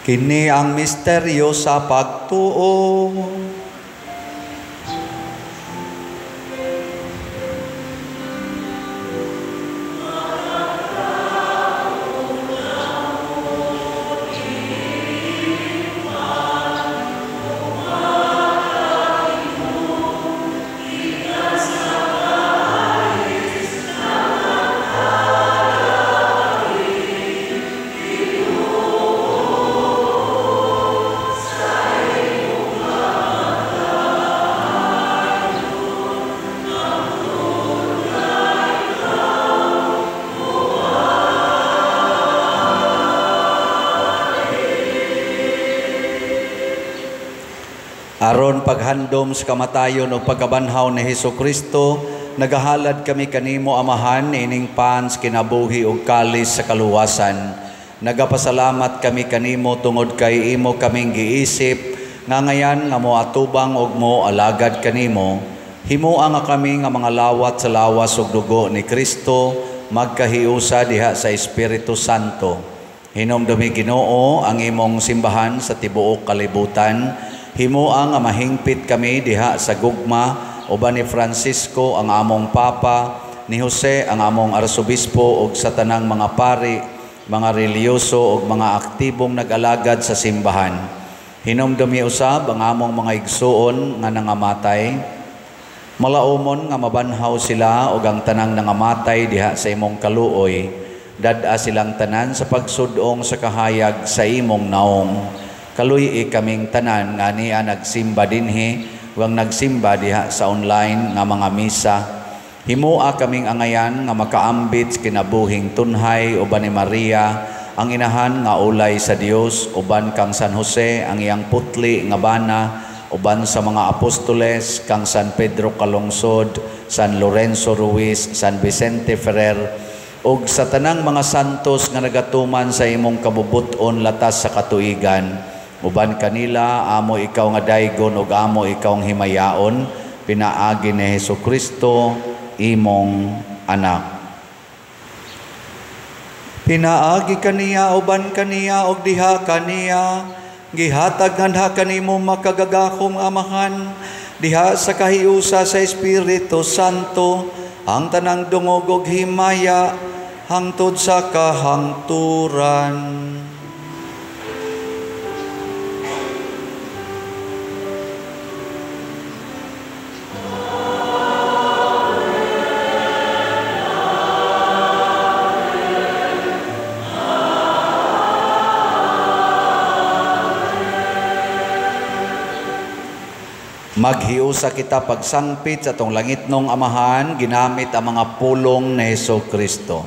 Kini ang misteryo sa pagtuo. Aron paghandom sa kamatayon o pagkabanhaw ni Hesus Kristo, nagahalad kami kanimo Amahan ining pans kinabuhi ug kalis sa kaluwasan. Nagapasalamat kami kanimo tungod kay imo kaming giisip nga ngayan nga moatubang ug mo alagad kanimo. Himoa nga kami nga mga lawat sa lawas ug dugo ni Kristo, magkahiusa diha sa Espiritu Santo. Hinumdumi Ginoo ang imong simbahan sa tibuok kalibutan. Himoa nga mahingpit kami diha sa gugma uban ni Francisco ang among Papa, ni Jose ang among Arsobispo ug sa tanang mga pari, mga relihiyoso ug mga aktibong nag-alagad sa simbahan. Hinumdumi usab ang among mga igsuon nga nangamatay. Malaumon nga mabanhaw sila ug ang tanang nangamatay diha sa imong kaluoy. Dad-a silang tanan sa pagsudong sa kahayag sa imong naong. Kaluy-i kaming tanan nga niya nagsimba dinhi, wang nagsimba diha sa online nga mga misa. Himoa kaming angayan nga makaambit kinabuhing tunhay uban ni Maria ang inahan nga ulay sa Dios, uban kang San Jose ang iyang putli nga bana, uban sa mga apostoles kang San Pedro Calungsod, San Lorenzo Ruiz, San Vicente Ferrer, ug sa tanang mga santos nga nagatuman sa imong kabubut-on latas sa katuigan. Uban kanila amo ikaw nga daygon ug amo ikaw ang himayaon, pinaagi ni Hesus Kristo imong anak. Pinaagi kaniya uban kaniya ug diha kaniya gihatag nganha kanimo makagagahom Amahan diha sa kahiusa sa Espiritu Santo ang tanang dungog ug himaya hangtod sa kahangturan. Maghiusa kita pagsangpit sa atong langitnong Amahan, ginamit ang mga pulong ni Hesus Kristo.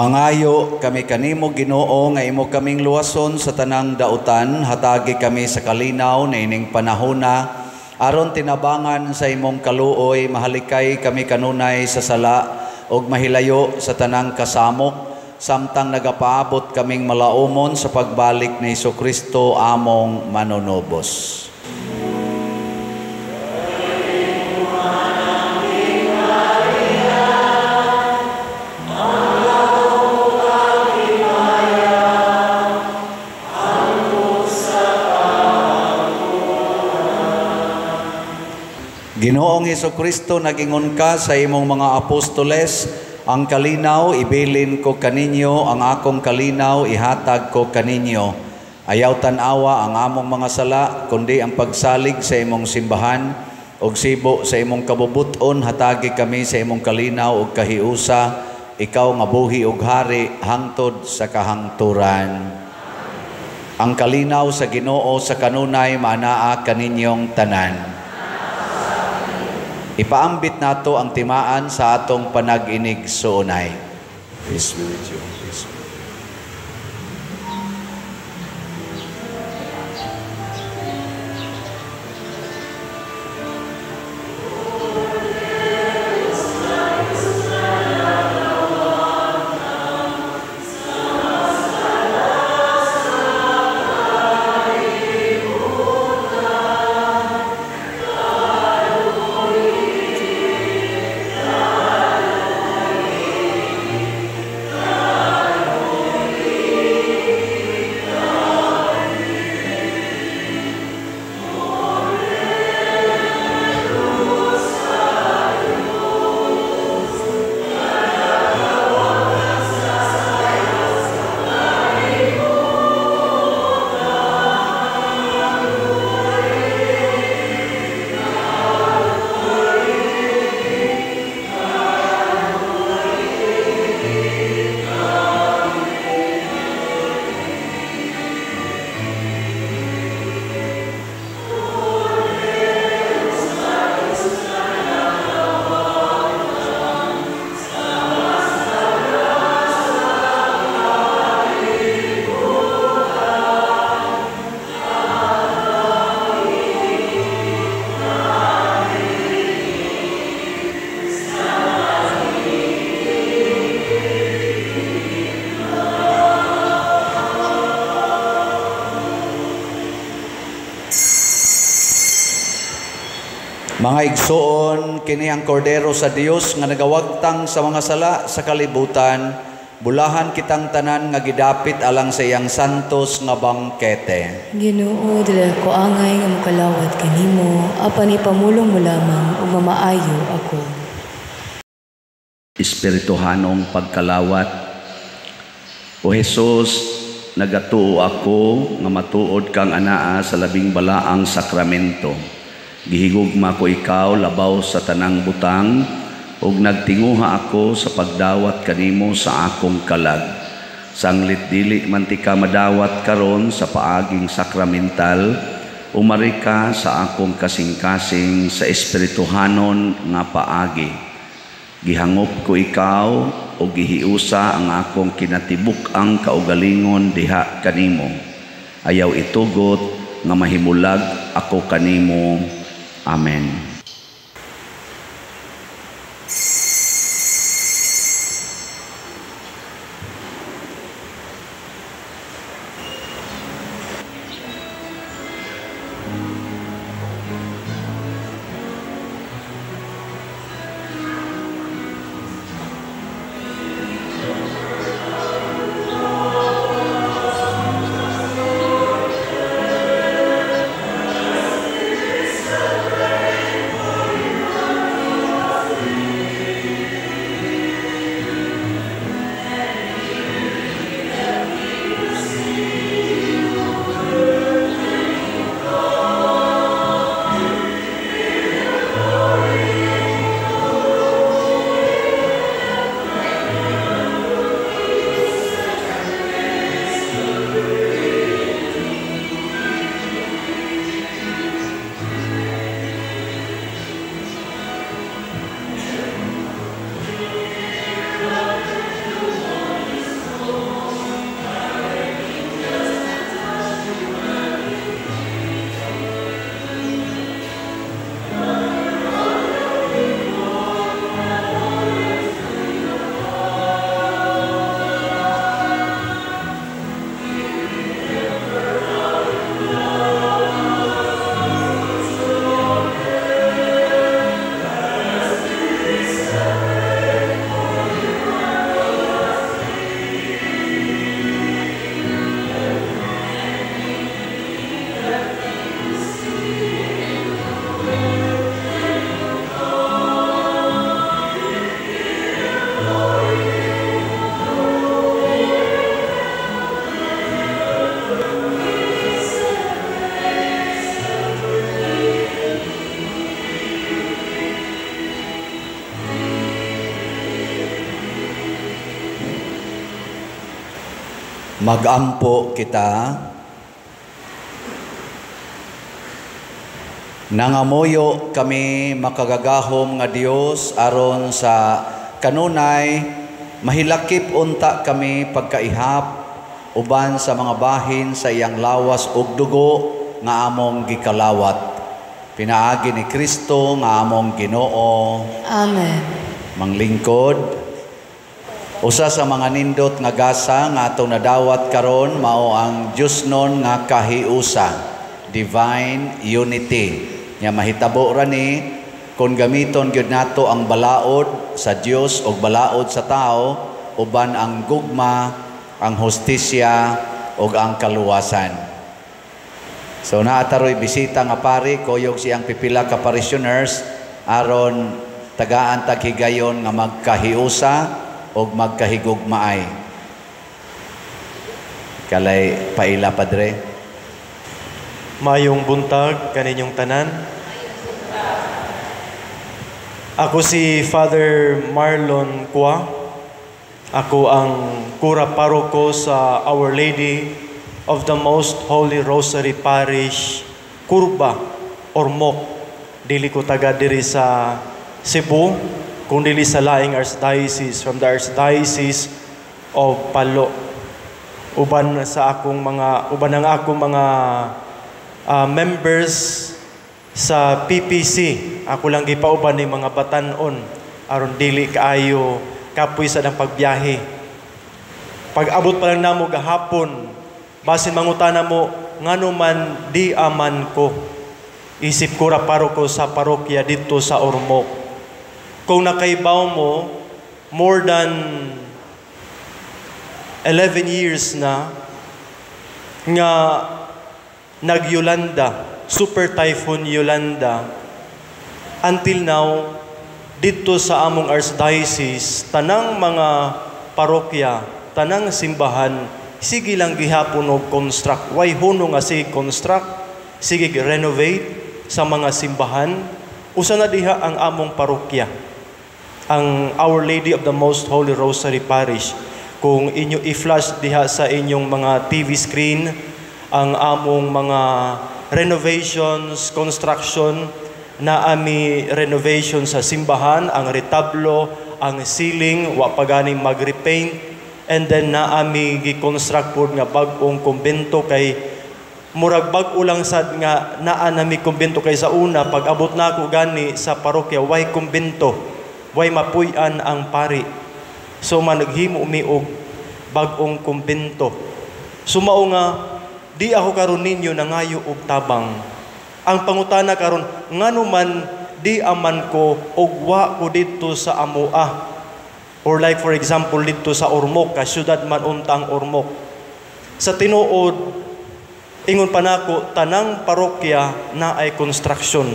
Mangayo kami kanimo, Ginoo, nga imo kaming luwason sa tanang dautan, hatagi kami sa kalinaw na ining panahona, aron tinabangan sa imong kaluoy, mahalikay kami kanunay sa sala ug mahilayo sa tanang kasamok, samtang nagapaabot kaming malaumon sa pagbalik ni Hesukristo among manunubos. Ginoong Hesukristo, nagingon ka sa imong mga apostoles, ang kalinaw ibilin ko kaninyo, ang akong kalinaw ihatag ko kaninyo. Ayaw tan-awa ang among mga sala, kundi ang pagsalig sa imong simbahan, ug sibo sa imong kabubuton, hatagi kami sa imong kalinaw ug kahiusa, ikaw nga buhi ug hari hangtod sa kahangturan. Ang kalinaw sa Ginoo sa kanunay maanaa kaninyong tanan. Ipaambit nato ang timaan sa atong panag-inig suunay. Peace be with you. Peace be with you. Mga igsoon, kini ang kordero sa Dios nga nagawagtang sa mga sala sa kalibutan, bulahan kitang tanan nga gidapit alang sa iyang santos nga bangkete. Ginoo, dili ako angay nga mokalawat kanimo, apan ipamulong mo lamang ug mamaayo ako. Espirituhanong pagkalawat. O Hesus, nagatuo ako nga matuod kang anaa sa labing balaang sakramento. Gihigugma ko ikaw labaw sa tanang butang, ug nagtinguha ako sa pagdawat kanimo sa akong kalag. Sanglit dili man ti ka madawat karon sa paaging sakramental, umari ka sa akong kasing-kasing sa espirituhanon nga paagi. Gihangop ko ikaw ug gihiusa ang akong kinatibuk-ang kaugalingon diha kanimo. Ayaw itugot nga mahimulag ako kanimo. Amen. Magampo kita. Nangamuyo kami, makagagahom nga Dios, aron sa kanunay mahilakip unta kami pagkaihap uban sa mga bahin sa iyang lawas ug dugo nga among gikalawat. Pinaagi ni Kristo nga among Ginoo. Amen. Manglingkod, usa sa mga nindot nga gasa nga atong nadawat karon mao ang Diyosnon nga kahiusa, divine unity. Nya mahitabo ra ni kung gamiton gyud nato ang balaod sa Dios ug balaod sa tao uban ang gugma, ang hustisya ug ang kaluwasan. So naa ta roy bisita nga pari, kuyog siyang pipila ka parishioners aron tagaan tag higayon nga magkahiusa og magkahigugmaay. Kalay paila, Padre. Mayong buntag kaninyong tanan. Ako si Father Marlon Cua. Ako ang kura paroko sa Our Lady of the Most Holy Rosary Parish, Curba, Ormoc. Dili ko taga diri sa Cebu, kung dili sa laing archdiocese, from the Archdiocese of Palo. Uban ang akong mga members sa PPC, ako lang gipauban ni mga batanon aron dili kaayo kapoy sa nang pagbiyahe. Pag-abot pa lang namo gahapon, basin mangutana mo ngano man di aman ko. Isip ko ra paroko sa parokya dito sa Ormoc. Kung nakaibaw mo, more than 11 years na nga nag-Yolanda, Super Typhoon Yolanda, until now, dito sa among archdiocese, tanang mga parokya, tanang simbahan, sige lang gihapon og construct. Way huno nga sige construct, sige renovate sa mga simbahan. Usa na diha ang among parokya, ang Our Lady of the Most Holy Rosary Parish. Kung inyo i-flash diha sa inyong mga TV screen, ang among mga renovations, construction, na ami renovation sa simbahan, ang retablo, ang ceiling, wa pa ganing mag-repaint, and then naami gi-construct pod nga bag-ong kumbento kay murag bag-o lang sad nga naa nami kumbento kay sa una pag abot nako gani sa parokya way kumbento, way mapuy-an ang pari. So man naghimo mi og bag-ong kumbento. So mao nga di ako karon ninyo nangayo og tabang. Ang pangutana karon, ngano man di aman ko og wa ko didto sa amoa? Or like for example didto sa Ormoc, ka syudad man unta ang Ormoc. Sa tinuod, ingon pa nako, tanang parokya na ay construction.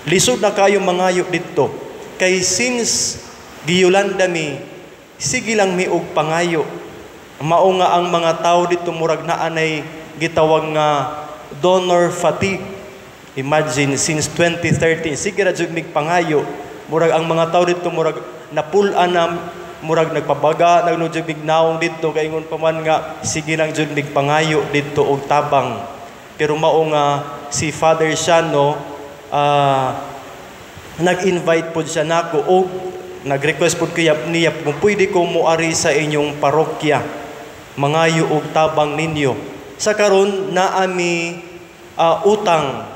Lisod na kayo mangayo didto. Kay since giyolanda mi, sige lang mi og pangayo. Mao nga ang mga tao didto murag naa nay gitawag nga donor fatigue. Imagine, since 2013, sige ra jud mig pangayo. Murag ang mga tao didto murag napul-an na, murag nagpabaga, nagno jud mig naong didto kay ingon pa man nga sige lang jud mig pangayo didto og tabang. Pero mao nga si Father Shano, nag-invite pod siya nako og nag-request pod kaya niya kung pwede ko moari sa inyong parokya mangayo og tabang ninyo. Sa karon naami utang.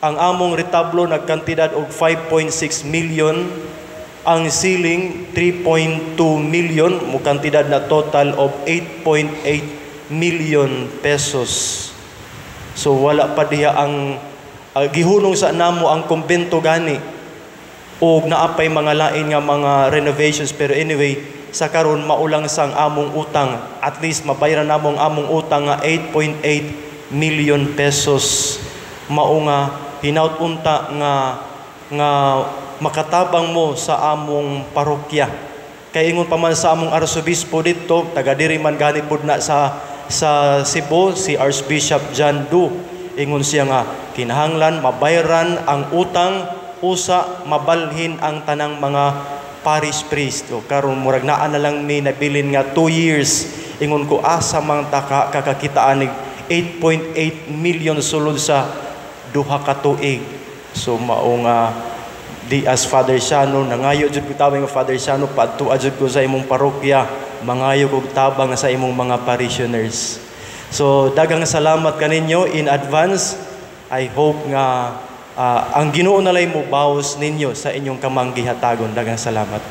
Ang among retablo nagkantidad og 5.6 million, ang ceiling 3.2 million, mo kantidad na total of 8.8 million pesos. So wala pa diha ang gihunong sa namo ang kumbento gani og naapay mga lain nga mga renovations, pero anyway sa karon maulang sang among utang, at least mabayaran namo ang among utang nga 8.8 million pesos. Mao nga hinaut unta nga makatabang mo sa among parokya. Kay ingon pa man sa among arsobispo didto, taga diri man gani pud na sa Cebu si Archbishop John Du. Ingon siya nga kinahanglan mabayaran ang utang usa mabalhin ang tanang mga parish priest. O karon murag naa na lang mi nabilin nga 2 years Ingon ko asa man ta kakakita anig 8.8 million sulod sa 2 ka tuig. So mao nga di as Father Shano nangayo jud ko tabang Father Shano, padtua jud ko sa imong parokya, mangayo kog tabang sa imong mga parishioners. So daghang salamat kaninyo in advance. I hope nga ang Ginoo nalay mo bawas ninyo sa inyong kamanggihatagon. Daghang salamat.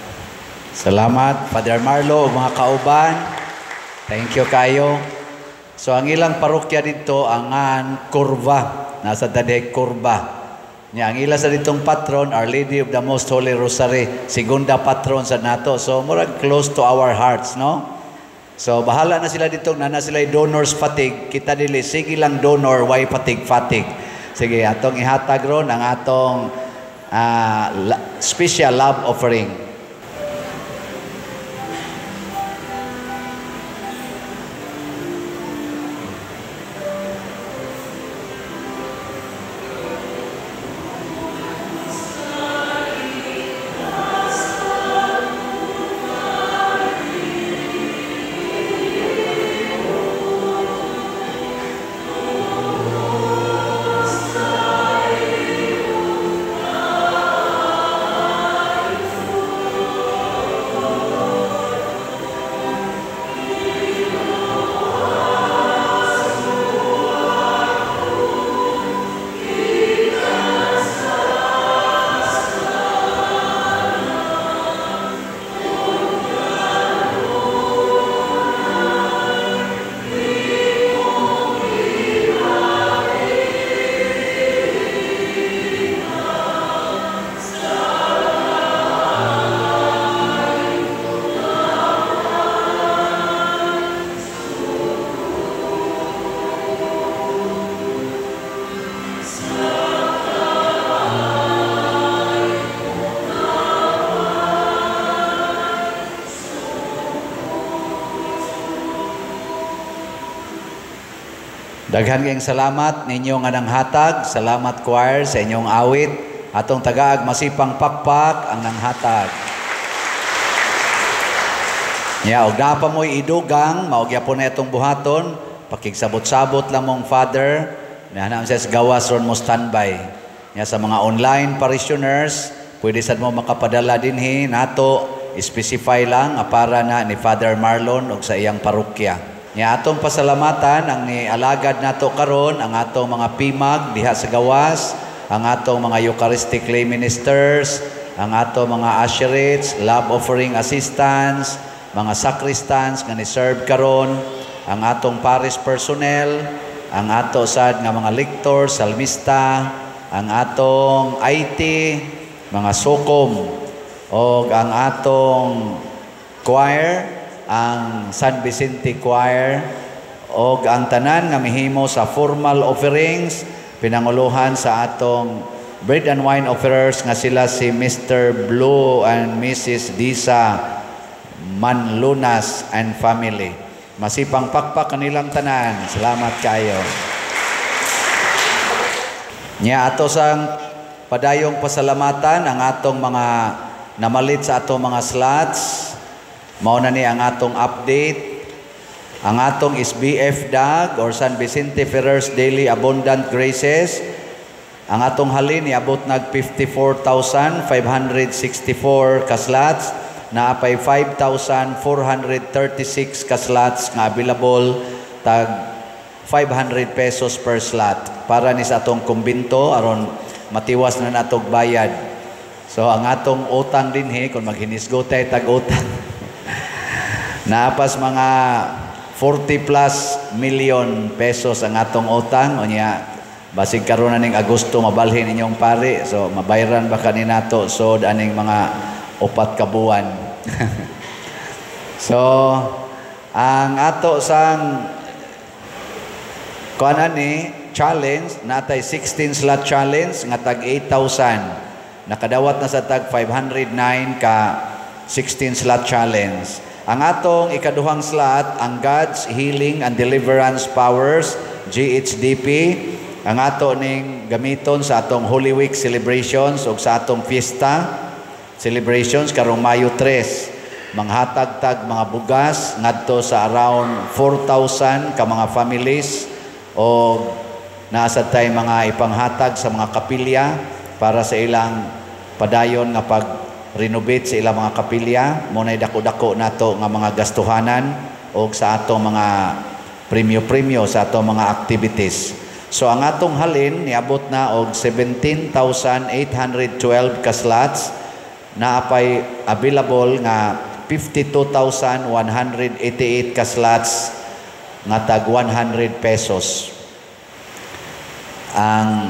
Salamat Father Marlo ug mga kauban. Thank you kayo. So ang ilang parokya dito angan Kurva, nasa Tadhe Kurva. Nya ang ila sa ditong patron Our Lady of the Most Holy Rosary, segunda patron sa nato. So murag close to our hearts, no? So bahala na sila dito, na sila donors fatigue, kita dili sige lang donor why fatigue fatigue. Sige, atong ihatag ron ang atong special love offering. Daghan kayong salamat ninyo nga nanghatag. Salamat choir sa inyong awit. Atong tagaag masipang pakpak ang nanghatag. Nya og naa pa mo'y idugang, mao gyapon na itong buhaton, pakigsabot-sabot lang mong Father, na sa gawas ron mo standby. Nya sa mga online parishioners, pwede sad mo makapadala dinhi nato, specify lang para na ni Father Marlon og sa iyang parokya. Nya atong pasalamatan ang nialagad nato karon ang atong mga pimag diha sa gawas, ang atong mga Eucharistic lay ministers, ang atong mga usherates, love offering assistants, mga sacristans nga ni-serve karon, ang atong parish personnel, ang ato sad nga mga lector, salmista, ang atong IT, mga sukom, og ang atong choir, ang San Vicente Choir, og ang tanan nga mihimo sa formal offerings, pinanguluhan sa atong bread and wine offerers nga sila si Mr. Blue and Mrs. Disa Manlunas and family. Masipang pakpak kanilang tanan. Salamat kayo. Nya ato sang padayong pasalamatan ang atong mga namalit sa atong mga slots. Mao na ni ang atong update. Ang atong SBF DAG or San Vicente Ferrer's Daily Abundant Graces. Ang atong halin niabot nag 54,564 ka slots, naapay 5,436 ka slots nga available tag 500 pesos per slot para ni sa atong kumbinto aron matiwas na natog bayad. So ang atong utang dinhi kung maghinisgo tay tag utang naapas mga 40 plus million pesos ang atong utang. Unya basig karon aning Agosto mabalhin inyong pari, so mabayran ba kani nato so aning mga 4 ka buwan. So ang ato sang kuan ani challenge natay 16 slot challenge nga tag 8,000, nakadawat na sa tag 509 ka 16 slot challenge. Ang atong ikaduhang slot, ang God's Healing and Deliverance Powers, GHDP, ang ato ning gamiton sa atong Holy Week celebrations o sa atong fiesta celebrations karong Mayo 3. Manghatag tag mga bugas ngadto sa around 4,000 ka mga families o nasa tay mga ipanghatag sa mga kapilya para sa ilang padayon nga pag-renovate sa ilang mga kapilya. Mo nay dako-dako nato nga mga gastuhanan og sa atong mga premyo-premyo sa atong mga activities. So ang atong halin niabot na og 17,812 ka slots, naapay available nga 52,188 ka slots nga tag 100 pesos. Ang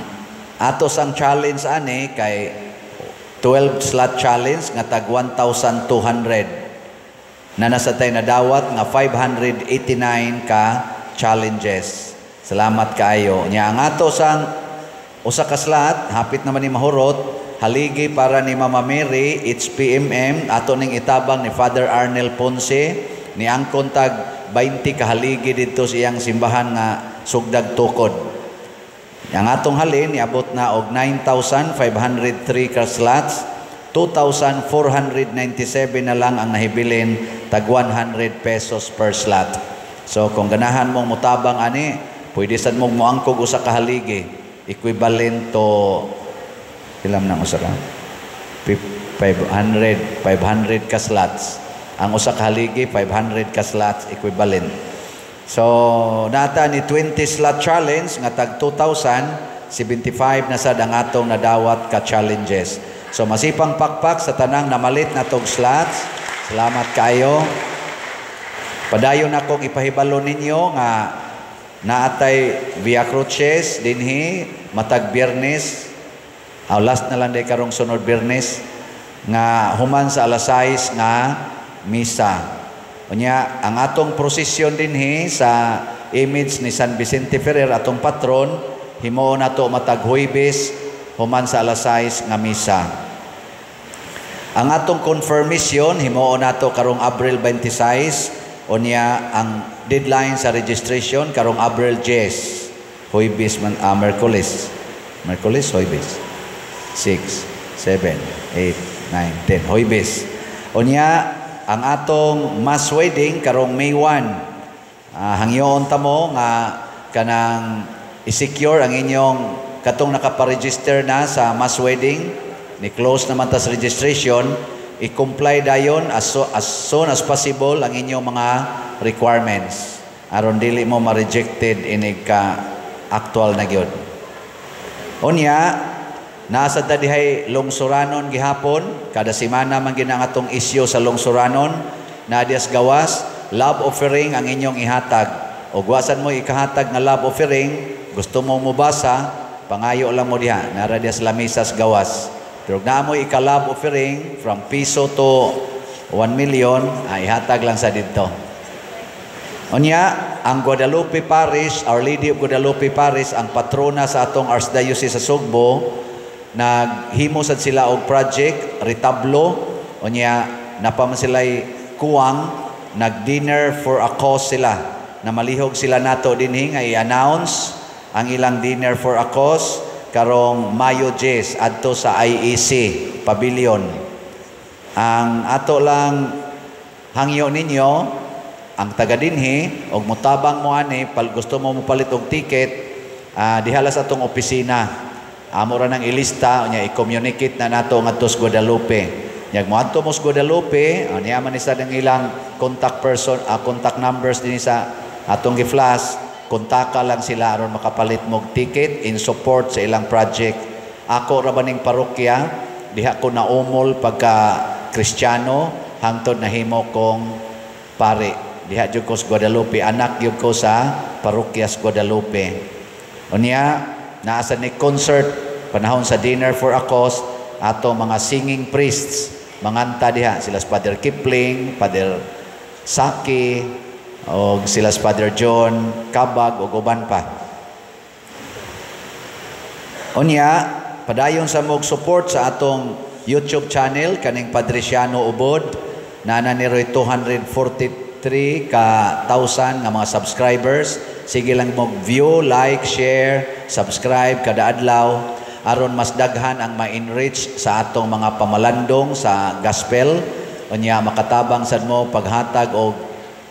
atos ang challenge ani kay 12 slot challenge nga tag 1,200 na nasa tay nadawat nga 589 ka challenges. Salamat kaayo. Nya ang ato sang usa ka slot, hapit naman ni mahurot, haligi para ni Mama Mary, HPMM, ato ning itabang ni Father Arnel Ponce, ni angkon tag 20 ka haligi didto sa iyang simbahan nga Sugdag Tukod. Ang atong halin niabot na og 9,503 ka slots, 2,497 na lang ang nahibilin tag 100 pesos per slot. So kung ganahan mong mutabang ani, pwede sad mong moangkog usa ka haligi, equivalent to ilam nang usa ka 500 ka slots. Ang usa ka haligi 500 ka slots equivalent. So nata ni 20 slot challenge nga tag 2,075 na sad ang atong nadawat ka challenges. So masipang pakpak sa tanang namalit na tog slots. Salamat kaayo. Padayon akong ipahibalo ninyo nga naatay Via Cruces dinhi matag Biyernes. Last na lang day karong sunod Biyernes nga human sa alas 6 nga misa. Unya ang atong prosesyon dinhi sa image ni San Vicente Ferrer atong patron himuon nato matag Huwebes human sa alas 6 nga misa. Ang atong confirmation himuon nato karong Abril 26, unya ang deadline sa registration karong Abril 10, Huwebes man, Merkulis. Merkulis, Huwebes. 6, 7, 8, 9, 10. Huwebes. Unya ang atong mass wedding karong May 1. Hangyoon ta mo nga kanang i-secure ang inyong katong nakaparegister na sa mass wedding, ni close naman tas registration, i-comply dayon as soon as possible ang inyong mga requirements aron dili mo ma-rejected inig ka actual na gyud. Unya nasa ta dihay lungsuranon gihapon, kada semana man gid ang atong isyu sa lungsuranon, nadias gawas love offering ang inyong ihatag. Og wasan mo ikahatag nga love offering, gusto mo mobasa, pangayo lang mo diha, nara diha sa lamisas gawas. Pero naa mo ika-love offering from piso to 1 million, ihatag lang sa didto. Unya, ang Guadalupe Parish, Our Lady of Guadalupe Parish, ang patrona sa atong Archdiocese sa Sugbo, naghimo sad sila og project, retablo. Unya, napaman sila'y kuwang, nag-dinner for a cause sila. Na malihog sila nato dinhi nga i-announce ang ilang dinner for a cause karong Mayo 10 adto sa IEC Pavilion. Ang ato lang hangyo ninyo ang taga dinhi og mutabang mo ani pal gusto mo mopalit og ticket, diha sa atong opisina. Amo ra nang ilista unya i-communicate na nato ngadto sa Guadalupe. Nya moadto mo sa Guadalupe, niya man ni sa ang ilang contact person, contact numbers dinhi sa atong gi-flash, kontaka lang sila aron makapalit mog ticket in support sa ilang project. Ako ra ba ning parokya, diha ko naumol pagka Kristiyano hangtod nahimo kong pare. Diha jud ko sa Guadalupe, anak jud ko sa parokya sa Guadalupe. Unya naa sa ni concert panahon sa dinner for a cause, ato mga singing priests manganta diha sila sa Father Kipling, Father Saki, og sila sa Father John Kabag og uban pa. Unya padayon sa mog support sa atong YouTube channel kaning Padriciano Ubod, nana ni Roy 243 ka thousand nga mga subscribers. Sige lang mog view, like, share, subscribe kada adlaw aron mas daghan ang ma-enrich sa atong mga pamalandong sa gospel. Unya makatabang sad mo paghatag og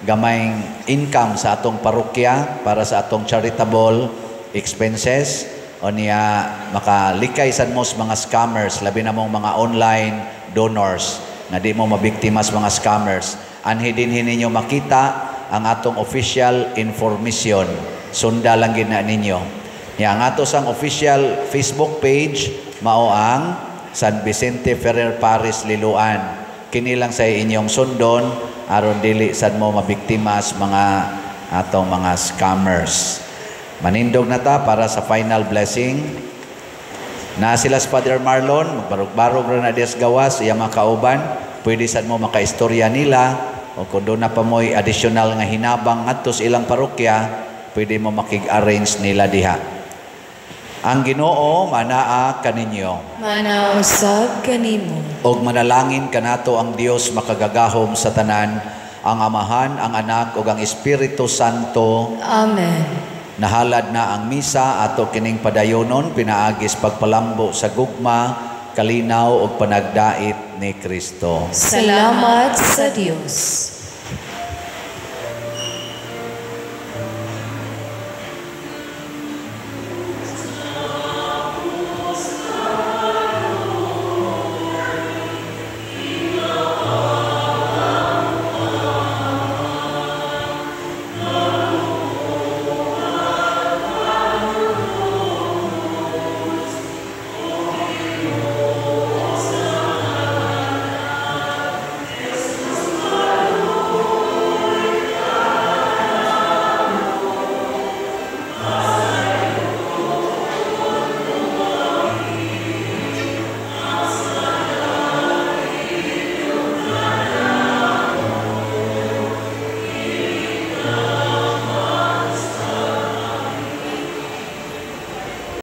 gamayng income sa atong parokya para sa atong charitable expenses. Unya makalikay sad mo sa mga scammers, labi na mong mga online donors nga di mo mabiktima sa mga scammers. Anhi dinhi ninyo makita ang atong official information. Sunda lang gid na ninyo. Ya, ang ato sang official Facebook page mao ang San Vicente Ferrer Parish Liloan. Kini lang sa inyong sundon aron dili sad mo mabiktima sa mga atong mga scammers. Manindog na ta para sa final blessing. Na sila si Father Marlon, magbarog-barog ra na diya sa gawas, iya mga kauban, pwede sad mo makaistorya nila o kung doon na pa mo'y additional nga hinabang ngadto sa ilang parokya, pwede mo makig-arrange nila diha. Ang Ginoo manaa kaninyo. Manaa usab kanimo. Og manalangin kanato ang Dios makagagahom sa tanan, ang Amahan, ang Anak ug ang Espiritu Santo. Amen. Nahalad na ang misa, ato kining padayonon pinaagis pagpalambo sa gugma, kalinaw ug panagdait ni Kristo. Salamat sa Dios.